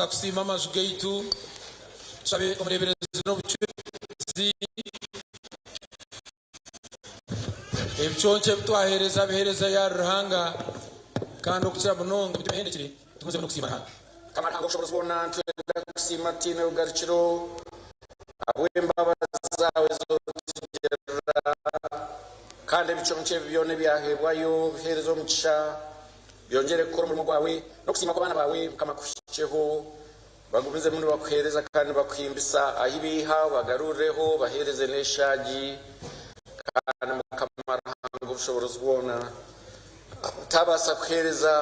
Twaza kusiima amaju gaitu, tushabe omureeberezi n'obucureezi. Ebiconco ebi twaheereza biheerezeyo ahari Ruhanga, kandi okukira munonga emitima ehendekire, tugumizemu n'okusiima Ruhanga. Mukama Ruhanga ow'obushoboorozi bwona, nitwenda kukusiima tutaine bugarukiro ahabw'embabazi zaawe ezi otugirira, kandi ebiconco ebi byona ebyaheebwayo obiheereze omugisha, byongyere kukora omurimo gwawe n'okusiima kw'abaana baawe. Mukama akuhikyeho. Bagumizemu nibakuheereza kandi nibakuhimbisa, ahi baiha obagarureho, obaheereze n'eshaagi. Kandi Mukama Ruhanga ow'obushoboorozi bwona, abataabaasa kuheereza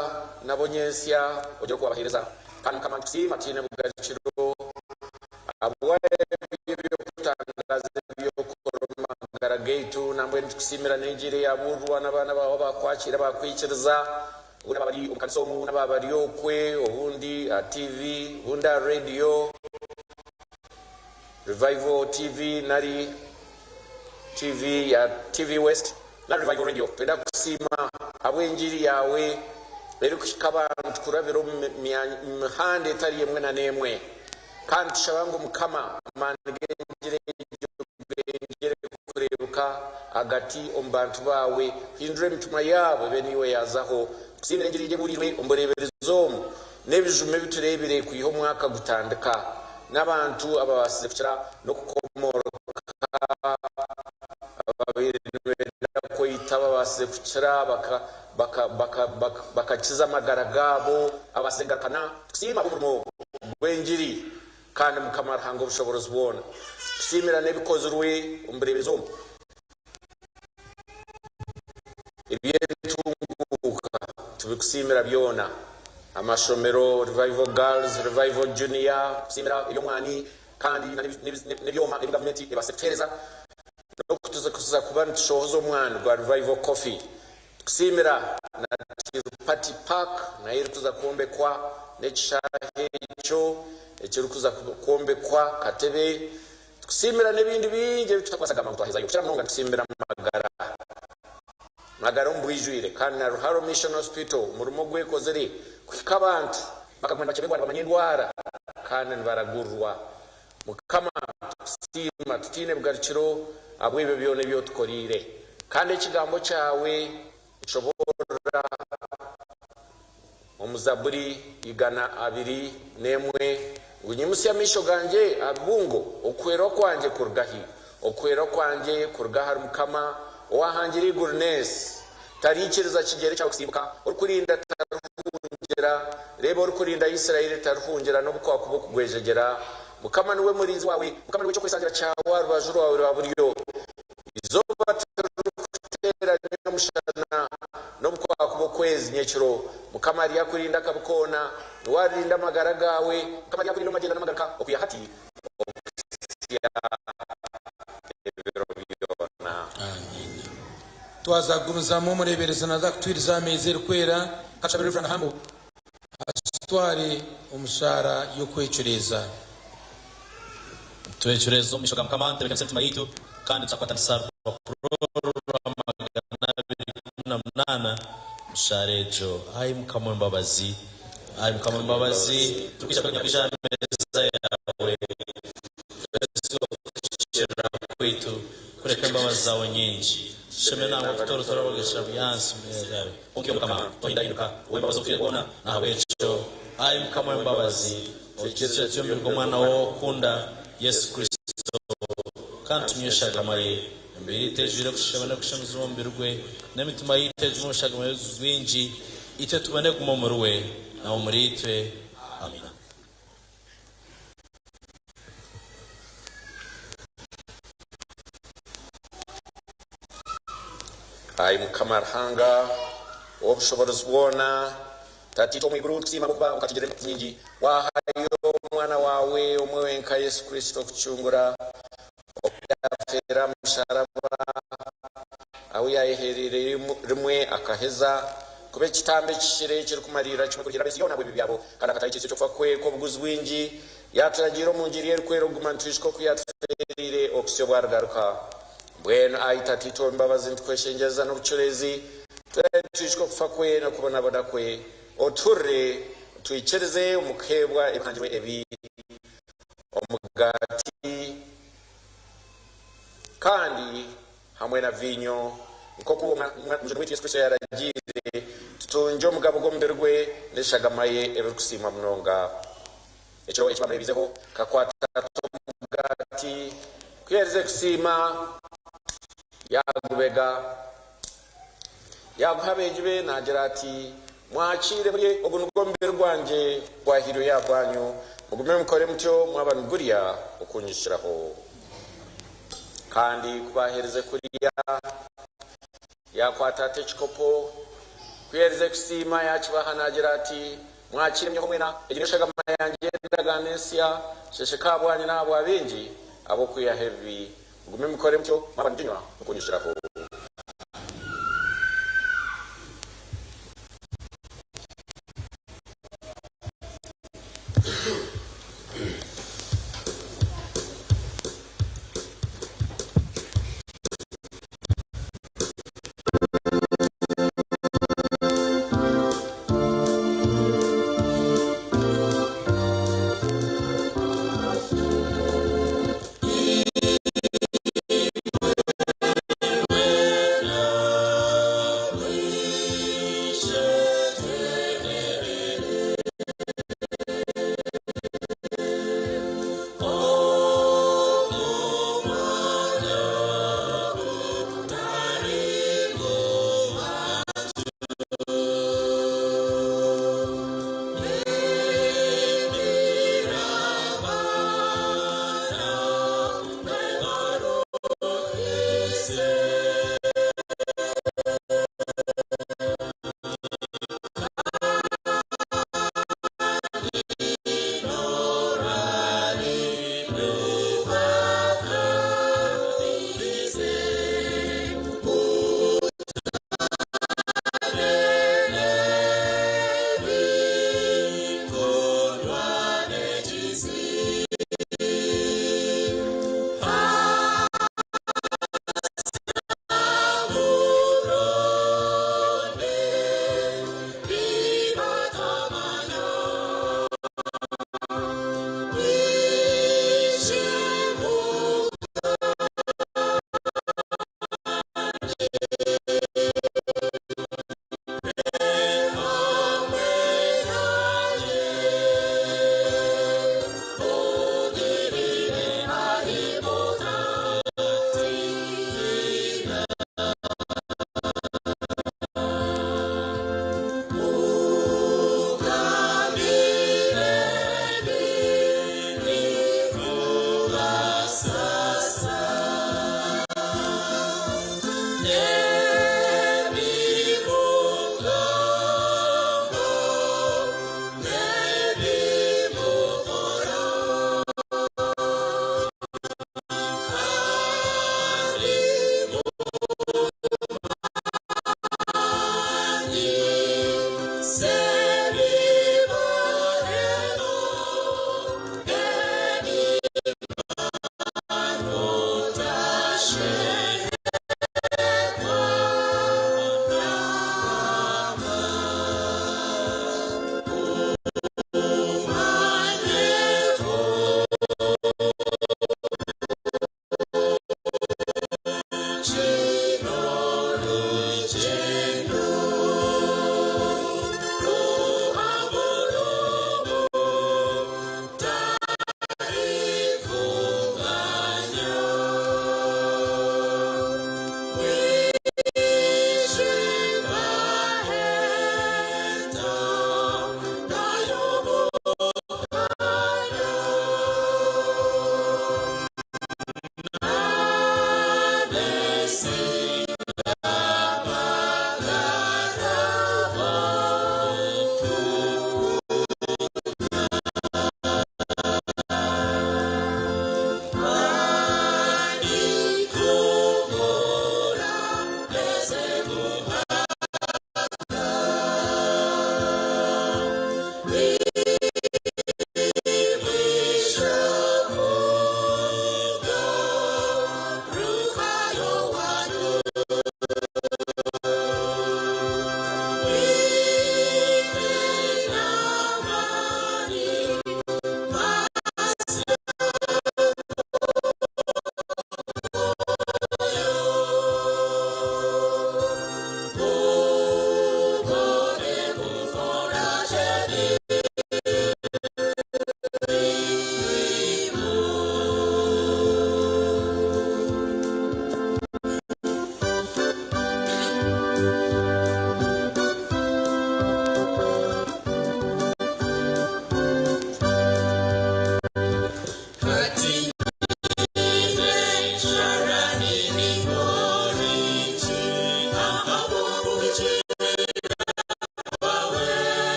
nabo nyentsya ogire oku waabaheereza. Kandi Mukama nitukusiima tutaine bugarukiro ahabw'ebyo eby'okutangaaza ebi orikukora omu magara gaitu. Nambwenu nitukusiimira n'enjiri eyaabuurirwa n'abaana baawe abaakwakiira baakwikiriza. Obundi ababa bari omu kanisa omu n'ababa bari okwe, obundi aha TV, obundi aha rediyo, Revival TV nari TV ya TV West nari Revival Radio. Twenda kukusiima ahabw'engiri yaawe erikuhika abantu kurabira omu mihanda etari emwe na n'emwe. Kandi tushaba ngu Mukama amaani g'engiri egyo gengyere kureebeka ahagati omu bantu baawe, hindura emitima yaabo ebe niiwe yaazaho. Tukusiimire engiri egi ebuuriirwe omu bureeberezi omu n'ebijuma ebi tureebire kwiha omwaka gutandika, n'abantu ababaasize kukira n'okukomooroka, ababaire nibenda kweita ababaasize kukira bakakiza amagara gaabo, ababaasize kugarukana. Tukusiime ahabw'omurimo gw'engiri. Kandi Mukama Ruhanga ow'obushoboorozi bwona, tusiimira n'ebikozirwe omu bureeberezi omu eby'entunguuka, tubikusiimira byona, amashomero, Revival Girls, Revival Junior, tukusiimira eby'omwani kandi n'ebyoma ebi gavumenti ebaasize kutuheereza n'okutuza kuba nitushohoza omwani gwa Revival Coffee. Tukusiimira na Tirupati Park nayo erikuza kwombekwa n'ekishaayi ekyo ekirikuza kwombekwa Katebe. Tukusiimira n'ebindi bingi ebi tutakubaasa kugamba ngu twahezayo. Okukira munonga nitukusiimira Magara, Magara omu bwijwire kandi na Ruharo Mission Hospital omurimo ogu ekozire kuhika abantu bakaguma nibakyeberwa nibamanya endwara kandi nibaragurwa. Mukama nitukusiima tutaine bugarukiro ahabw'ebyo byona ebi otukoreire. Kandi Ekigambo kyawe nikishoboorora omu Zaaburi 201 ngu, Nyimutsya amaisho gangye aha bibungo, okuhwerwa kwangye kuruga hi? Okuhwerwa kwangye kuruga ahari Mukama, owaahangire eiguru n'ensi. Tariikiriza kigyere kyawe kusimbuka, orikurinda tarihungira. Reeba, orikurinda Isiraeli tarihungira n'obu kwakuba okugwejegyera. Mukama niwe murinzi waawe, Mukama niwe ky'okwesangira kyawe aha rubaju rwawe rwa buryo. Eizooba tiririkuteera nyomushana, n'obu kwakuba okwezi nyekiro. Mukama aryakurinda akabi koona, niwe aririnda amagara gaawe. Mukama aryakurinda omu magyenda n'amagaruka, okwiha hati okuhitsya ebiro byona. Amiina. Twaza kugumizamu omureeberezi naaza kutwiriza aha meeza erikwera. Katushabe Rev. Hambo azitware omu shaara y'okwecureeza. Twecureeze omu maisho ga Mukama, tutebeekanise emitima yaitu, kandi tutakwatanisa rupapuro rwa 218 omu shaara egyo. Ai Mukama ow'embabazi, ai Mukama ow'embabazi, turikwija kwija aha meeza yaawe, twesiga okuhikiirira kwaitu, kureka embabazi zaawe nyingi. Tushemere nangwa kutoorotora abagesha byansi omu meeza yaawe. Kwonka iwe Mukama, tohindahinduka, ow'embabazi obutwire bwona. N'ahabw'ekyo, ai Mukama ow'embabazi, oikirize tuyombirwe Omwana waawe ow'okukunda, Yesu Kristo, kandi tunywe eshagama ye. Emibiri yaitu eijwire okusheba n'okushemezibwa omubiri gwe, n'emitima yaitu ejumwe omu shagama ye rwingi, itwe tubone kuguma omuriwe, nawe omuriitwe. Amiina. Ai Mukama Ruhanga ow'obushoboorozi bwona, Tataitwe ow'omu iguru, nitukusiima ahabw'okuba okatugirira embabazi nyingi, waahayo Omwana waawe omwe wenka Yesu Kristo kutucungura, obu yaafeera aha musharaba, ahu yaayeheereireyo rimwe akaheza kuba ekitambo ekihikire ekirikumariirira kimwe kurugiirira ahabw'ensi yoona ahabw'ebibi byabo, kandi akataho ekiitsyo ky'okufa kwe kw'obuguzi bwingi, yaaturagiira omu ngiri ye erikwera okuguma nitwijuka oku yaatufeereire okuhitsya obu arigaruka. Mbwenu, ai Tataitwe ow'embabazi, nitukweshengyereza n'obucureezi, turabe nitwijuka okufa kwe n'okubonabona kwe, otuhurire. Twikirize omu kuheebwa ebihangirwe ebi, omugaati kandi hamwe na viinyo, nk'oku Omujuni waitu Yesu Kristo yaaragiire, tutungye omugabo gw'omubiri gwe n'eshagama ye ebirikusiimwa munonga. Ekiro eki baamureebiizeho, akakwata omugaati, ku yaaherize kusiima, yaagubega, yaaguha abeegi be naagira ati, Mwakiire murye, ogu nigwo mubiri gwangye gwahairweyo ahabwanyu, mugume mukore mutyo mwaba nimugurya okuunyijukiraho. Kandi ku baaherize kurya, yaakwata ati ekikopo, ku yaaherize kusiima, yaakibaha naagira ati, Mwakiire munyweho mwena, egi niyo shagama yangye ey'endagaano ensya, nsheesheka ahabwanyu n'ahabwa baingi ab'okwihaho ebibi. Mugume mukore mutyo mwaba nimuginywa okuunyijukiraho.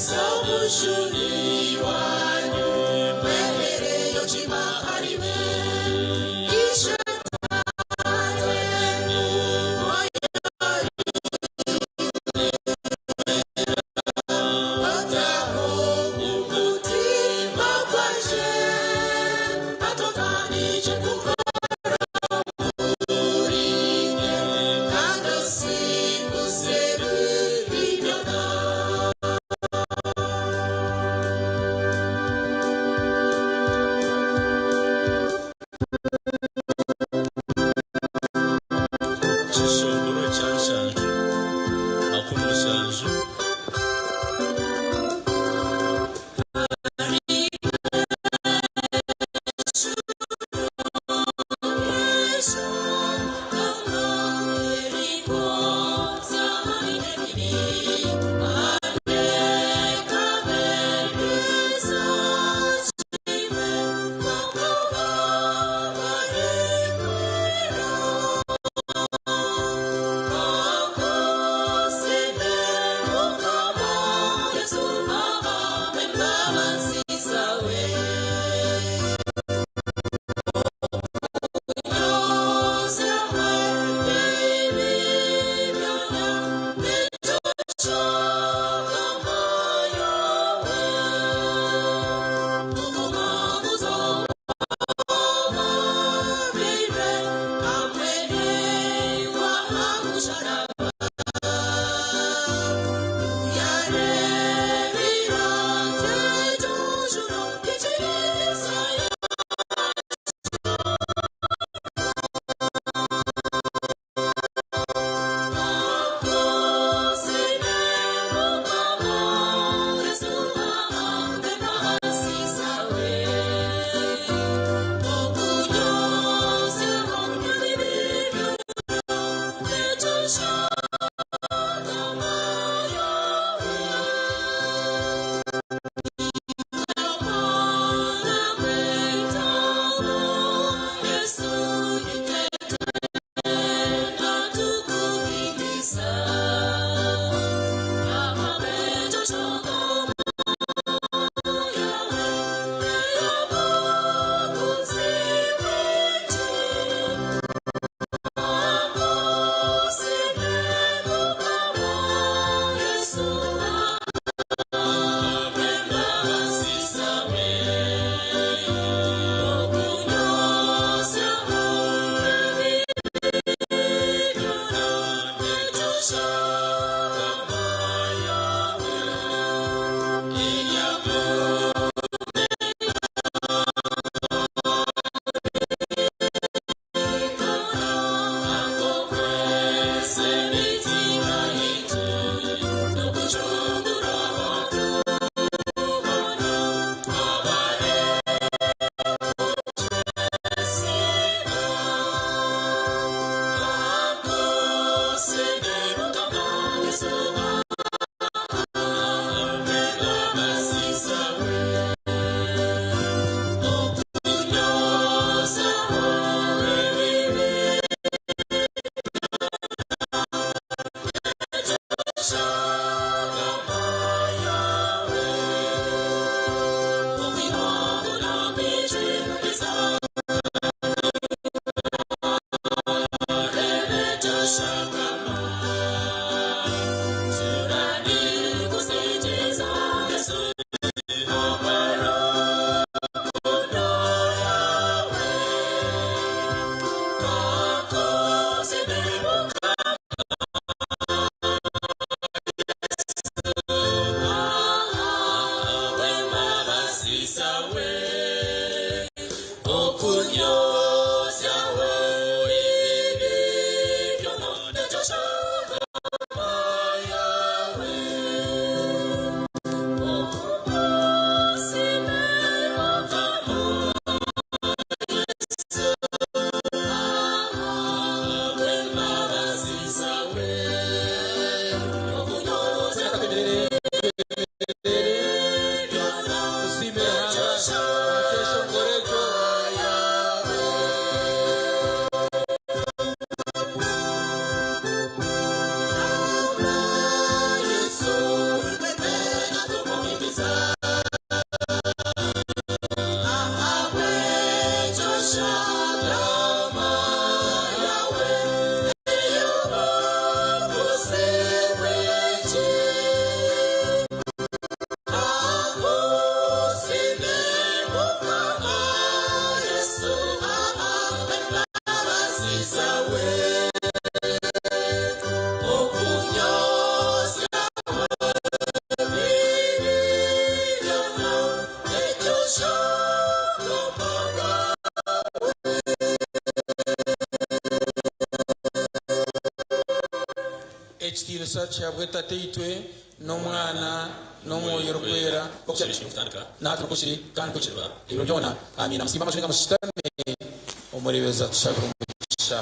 Yesu omujuni wanyu mwehereyo kimahariwe Ishe Ataho umutima gwanje atotanije gukora murinye kandi simbuze bibyona. Ekitiinisa kihabwe Tataitwe n'Omwana n'Omwoyo Orikwera, na hati nikwo kiri, kandi nikwo kiriba ebiro byona. Amiina. Musimbe amaju nainga mushutame, omureeberezi atushabire omugisha.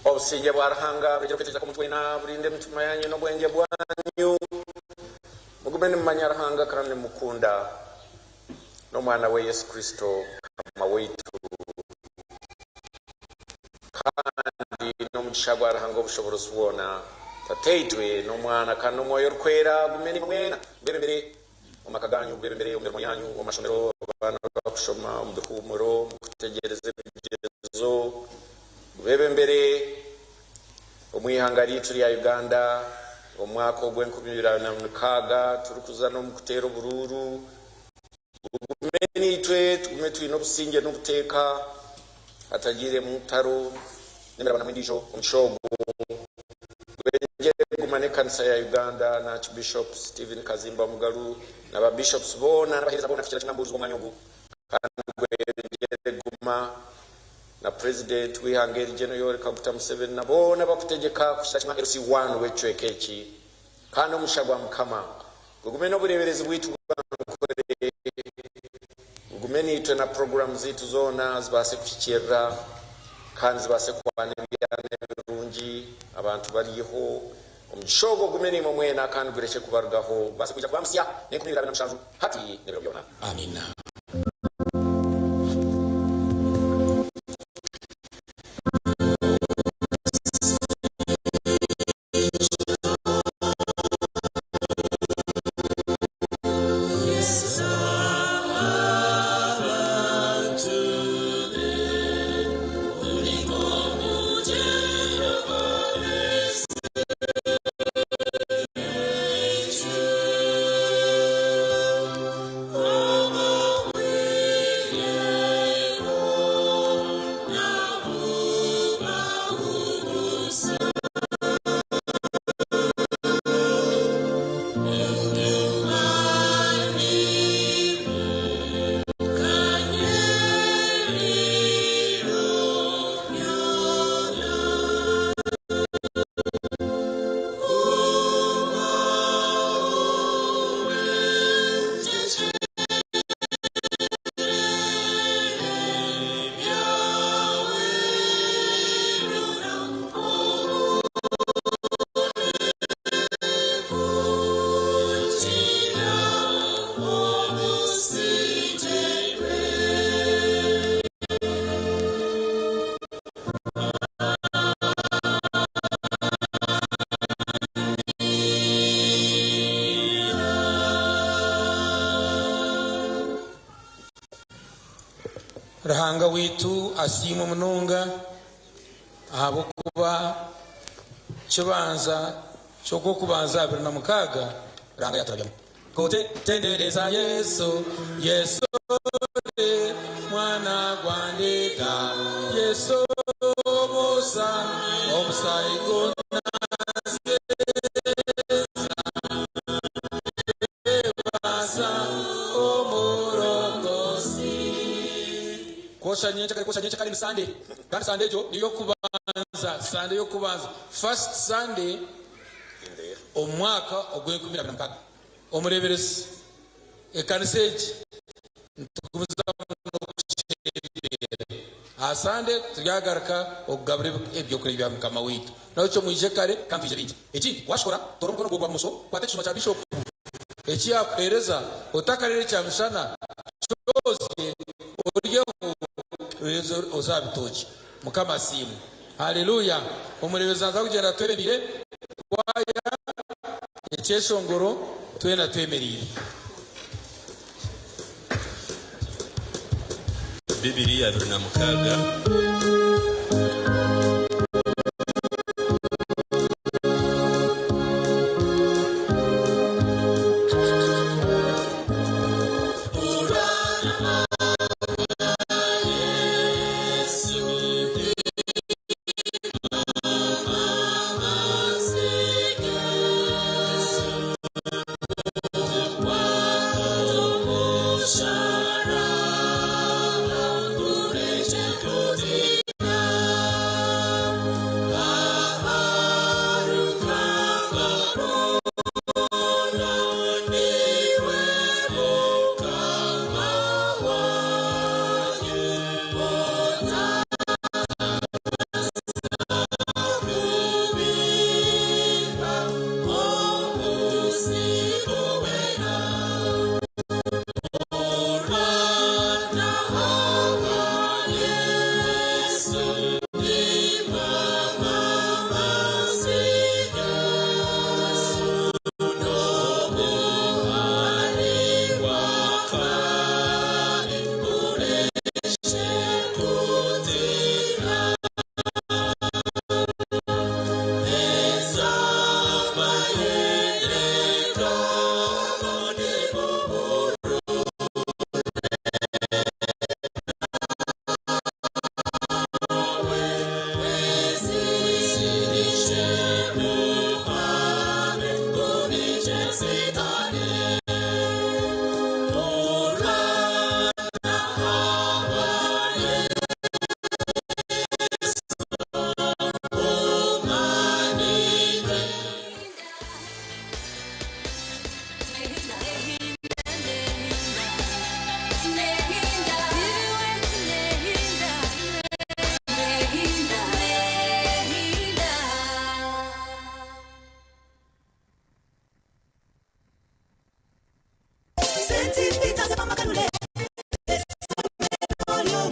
Obusingye bwa Ruhanga buregye okwetegyereza kw'omuntu weena, burinde emitima yanyu n'obwengye bwanyu. Mugume nimumanya Ruhanga kandi nimukunda n'Omwana we Yesu Kristo Mukama waitu. Kandi n'omugisha gwa Ruhanga Ow'obushoboorozi bwona, Tataitwe, n'Omwana, kandi n'Omwoyo Orikwera, gume naimwe mwena, gubebembere omu maka ganyu, gubebembere omu mirimo yanyu, omu mashomero, abaana abarikushoma, omu bihuumuro, omu kutegyereza ebigyezo, gubebembere omu ihanga ryaitu rya Uganda omu mwaka ogw'enkumi ibiri na mukaaga turikuza n'omu kuteera oburuuru. Gugume naitwe, tugume twine obusingye n'obuteeka, hatagiire mutaro n'emirabanamu endiijo. Omugisha ogu gwengye kuguma n'ekanisa ya Uganda na Archbishop Stephen Kazimba Mugalu na ba bishops boona n'abaheereza boona kuhikira kimwe aha mubuurizi w'omwanya ogu. Kandi gwengye kuguma na President w'eihanga eri Gen Yoweri Kaguta Museveni na boona abakutegyeka kuhikira kimwe aha LC1 w'ekicweka eki. Kandi omugisha gwa Mukama gugume n'obureeberezi bwaitu bwa Ankole, bugume naitwe na puroguraamu zaitu zoona zibaase kuhikiirira kandi zibaase kwana ebyana ebirungi abantu baryeho. Omugisha ogwo gugume naimwe mwena kandi gurekye kubarugaho, gubaase kwija kuba musya n'enkumi ibiri abiri na mushanju hati n'ebiro byona. Amiina. Ruhanga waitu asiimwe munonga ahabw'okuba kibanza ky'okw'okubanza abiri na mukaaga Ruhanga yaturabyamu. Kutendereza Yesu, Yesu mwana gwandeka, Yesu omusa omusayi gunazebasa omurogosi. Kosha nyenkya kosha nyenkya kare ni Sunday, kandi Sunday egyo niyo kubanza, Sunday y'okubanza, first Sunday omu mwaka ogw'enkumi abiri na mukaaga. Omureeberezi ekanisa egi nitugumizamu n'okushemererwa. Aha Sande turyagaruka okugabura ebyokurya bya Mukama waitu. N'ahabw'ekyo mwije kare kandi twije baingi. Ekindi, waakikora, toora omukono gwawe gwa bumosho, kwata ekijuma kya bishopu eki yaakuheereza, otakarira ekyamishana, kyozye, oryeho, oheeze oze aha bitookye. Mukama asiimwe. Haleluya! Omureeberezi naaza kugyenda atwemereire, kwaya, ekyeshongoro, twena twemereire. Bibiri abiri na mukaaga.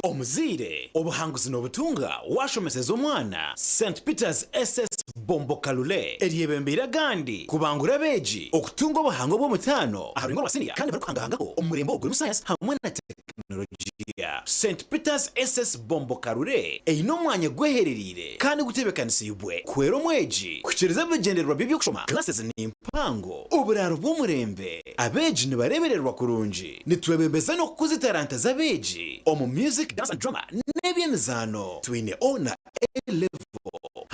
Omuzaire, obuhanguzi nobutunga washomeseza omwana St Peters SS Bombo Kalule eryebembeire agandi kubangura abeegi okutunga obuhangwa bw'omutaano aha rurengo rwa siniya kandi barikuhangahangaho omu murembe ogurimu sayansi hamwe na tekinologiya. St Peters SS Bombo Kalule eine omwanya gweherereire kandi gutebekanisiibwe kuhwera omwegi kuhikiiriza ebigyendererwa bye by'okushoma. Classes ni mpango, oburaaro bw'omurembe, abeegi nibareebererwa kurungi. Nitwebembeza n'okukuza etaranta z'abeegi omu music, dance and drama n'eby'emizaano. Twine O na A level.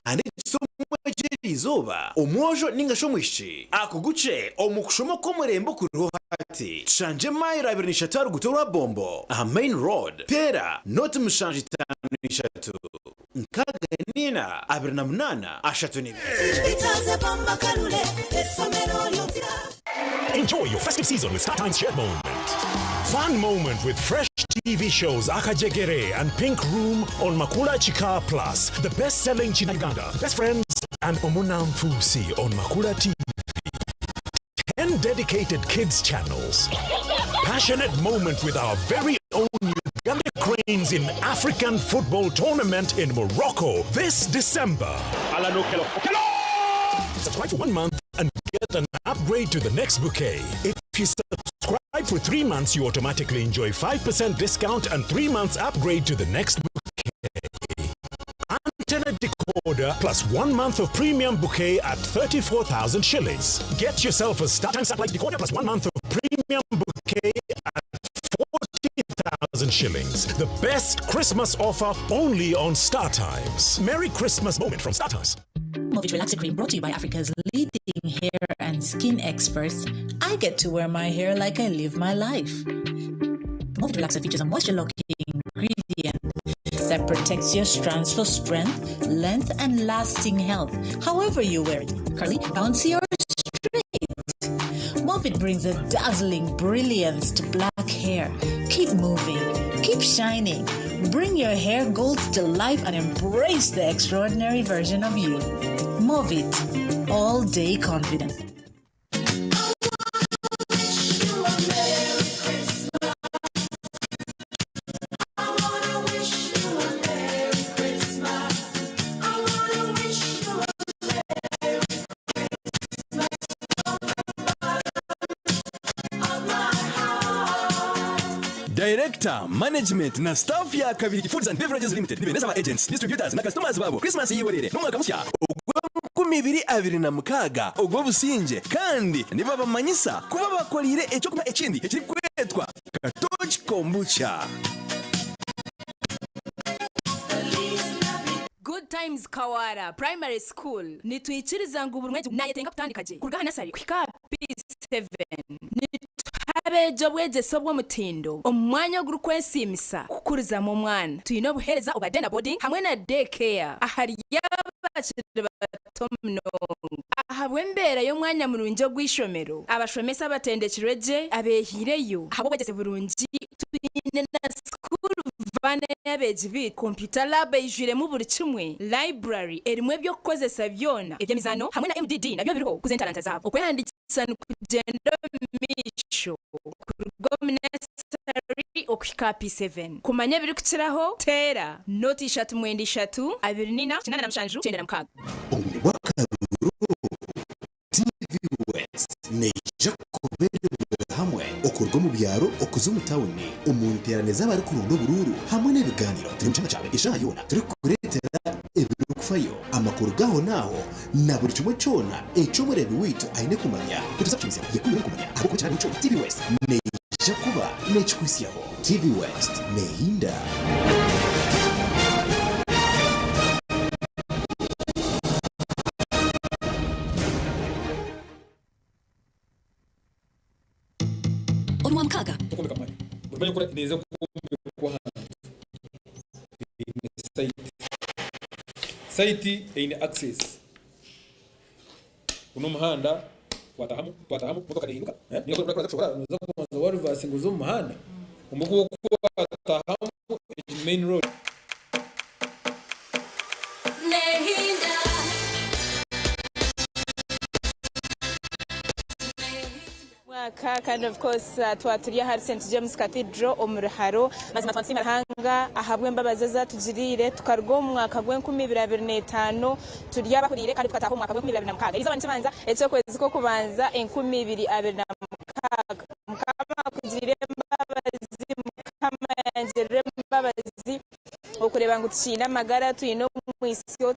Handiikisa omwegi eri izooba, omwojo ninga shi omwishiki akugukye omu kushoma okw'omurembe okuriho hati. Tushangye mailo 23 aha ruguuto rwa Bombo aha Main Road. Teera noti 753 64 28 32. Enjoy your festive season with StarTimes Shared Moment. Fun moment with fresh TV shows Akajegere and Pink Room on Makula Chika Plus, the best-selling China Uganda, Best Friends and Omunanfusi on Makula TV. 10 dedicated kids channels. Passionate moment with our very own Uganda Cranes in African football tournament in Morocco this December. Alan Okello. Okello! Subscribe for 1 month and get an upgrade to the next bouquet. If you subscribe for 3 months, you automatically enjoy 5% discount and 3 months upgrade to the next bouquet. Antenna decoder plus 1 month of premium bouquet at 34,000 shillings. Get yourself a StarTimes satellite decoder plus 1 month of premium bouquet at 40,000 shillings. The best Christmas offer only on StarTimes. Merry Christmas moment from StarTimes. Movit Relaxer Cream brought to you by Africa's leading hair and skin experts. I get to wear my hair like I live my life. Movit Relaxer features a moisture-locking ingredient that protects your strands for strength, length, and lasting health, however you wear it, curly, bouncy, or straight. Movit brings a dazzling brilliance to black hair. Keep moving, keep shining. Bring your hair goals to life and embrace the extraordinary version of you. Movit, all day confidence. Director, Management na staff ya Kabirigi Foods and Beverages Limited nibendeza aba agents, distributors na customers babo Christmas eyiborere n'omwaka musya ogw'enkumi ibiri abiri na mukaaga ogw'obusingye kandi nibabamanyisa kuba bakoreire ekyokunywa ekindi ekirikwetwa Katoki Kombucha. Good Times Kawara Primary School nitwikiriza ngu buri mwegi nayetenga kutandika gye kuruga aha nasari kuhika aha P7. Nituha abeegi obwegyese obw'omutindo omu mwanya ogurikwesiimisa kukurizamu omwana. Twine obuheereza obwa day na boarding hamwe na day care ahari abakiri bato munonga. Ahabw'embeera y'omwanya murungi ogw'eishomero, abashomesa abatendekirwe gye abeehaireyo ahabw'obwegyese burungi, twine na school van ey'abeegi baitu, computer lab eijwiremu buri kimwe, library erimu eby'okukozesa byona, eby'emizaano hamwe na MDD nabyo biriho kukuza entaranta zaabo. Okwehandiikisa nikugyenda omu maisho kuruga omu nursery okuhika aha P7. Kumanya ebirikukiraho, teera nooti ishatu mwenda ishatu 24 87 96. Obwire bw'akaruuru TV West neija kuba eri buri hamwe okuruga omu byaro okuza omu tawuni omu nteerane z'abarikuronda oburuuru hamwe n'ebigaaniiro. Turi omu kyanga kyawe eshaaha yoona turikukureetera ebirikufayo, amakuru g'ahonaaho na buri kimwe kyona eki omureebi waitu aine kumanya. Nituza kukimutsya yekundire omu kumanya ahabw'okuba ekiraabe nikyo TV West neija kuba neekikuhitsyaho. TV West neehinda. Orwamukaaga. Tokombeka mwanya. Buri mwanya okura neeza kwombekwa ahantu eine site. Site eine access. Gunu omuhanda twatahamu twatahamu motoka nehinduka eh, niyo kuraza kushobora noza kubanza wa reversinga oze omu muhanda omu kuba okwatahamu egi main road. Omwaka kandi of course twaba turi ahari St James Cathedral omu Ruharo. Mazima twatusiima Ruhanga ahabw'embabazi ezi atugiriire tukaruga omu mwaka gw'enkumi ibiri 25 turi abahuriire kandi tukataaha omu mwaka gw'enkumi ibiri 26. Erizooba nikibanza eky'okwezi kw'okubanza 2026. Mukama akugirire embabazi, Mukama yangirira embabazi okureeba ngu tukiine amagara, twine omwitsyo.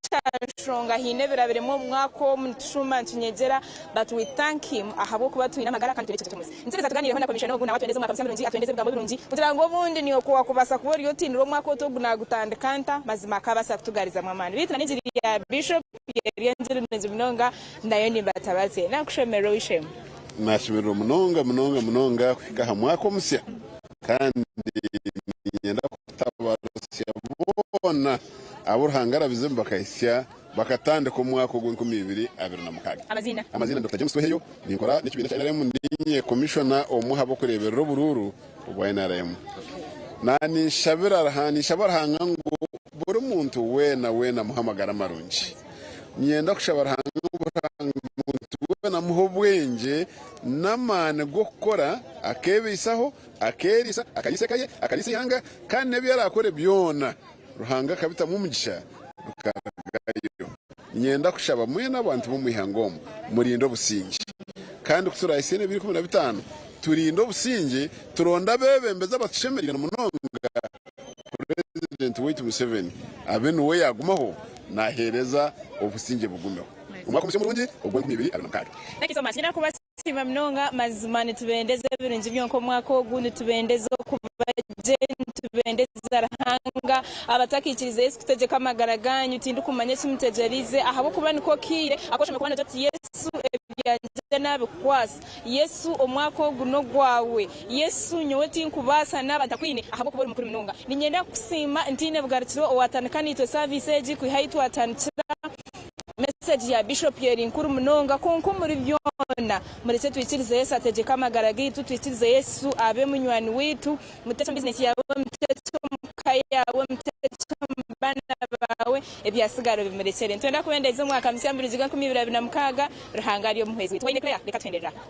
Tikyanshonga haine ebirabiremu omu mwaka omu nitushuuma nitunyegyera but we thank him ahabw'okuba twine amagara kandi twine ekintu ky'omuze. Nitwija tuganiireho na commissioner ogu nawe atwendeze omwaka musya murungi, atwendeze ebigambo birungi kugira ngu obundi niiwe ku wakubaasa kuba ori otiinire omwaka oti ogu nagutandika nta mazima akabaasa kutugarizamu amaani. Beitu na n'engiri ya Bishop eri engiri nungi munonga nayo nimbatabaze. Nakushemererwa ow'eishe-emwe. Nashemererwa munonga munonga munonga kuhika aha mwaka omusya kandi niinyenda kutabarutsya boona abu Ruhanga arabizemu bakahitsya bakatandika omwaka ogw'enkumi ibiri 26. Amaziina. Amaziina ni Dokita James Tweheyo, ninkora n'ekibiina kya nrm ndinye komishona omwe aha b'okureeberera oburuuru obwa nrm. Naanishabira ninshaba Ruhanga ngu buri muntu weena weena amuhe amagara marungi. Niinyenda kushaba Ruhanga ngu buri muntu weena amuhe obwengye n'amaani g'okukora akeebaisaho, akeeriisa, akariisa eka ye, akariisa eihanga kandi n'ebi araakore byona Ruhanga akabitamu omugisha bikarugayo. Niinyenda kushaba mwena abantu b'omu ihanga omu murinde obusingye. Kandi ku turaahitsye n'ebiro 15 turinde obusingye, turonde abeebembezi abatushemereire na munonga Purezidenti waitu Museveni abe niwe yaagumaho naaheereza obusingye bugumeho. Omwaka omusya omurungi ogw'enkumi ibiri abiri na mukaaga. Thank you so much. Nyine kubasiima munonga mazima nitubendeza ebirungi byonka omwaka ogu nitubendeza okuba gye nitubendeza Ruhanga abatakikirize Yesu kutegyeka amagara ganyu tindikumanya eki mutegyereize ahabw'okuba niko kaire aku oshemereire kuba nogira oti Yesu ebyangye nabikukwasa Yesu omwaka ogu n'ogwawe Yesu nyowe tinkubaasa naaba ntakwine ahabw'okuba ori mukuru munonga niinyenda kukusiima ntaine bugarukiro owatandika naitwe service egi kwiha ahu twatandikira Message ya Bishop eri nkuru munonga kwonka omuri byona murekye twikirize Yesu ategyeke amagara gaitu, twikirize Yesu abe munywani waitu, mutekye omu business yaawe, mutekye omu ka yaawe, mutekye omu baana baawe, ebyasigara obimurekyere. Nitwenda kubendeza omwaka musya murungi gw'enkumi ibiri 26, Ruhanga ari omuhwezi waitu. Waine Claire, reka tuhenderere aha.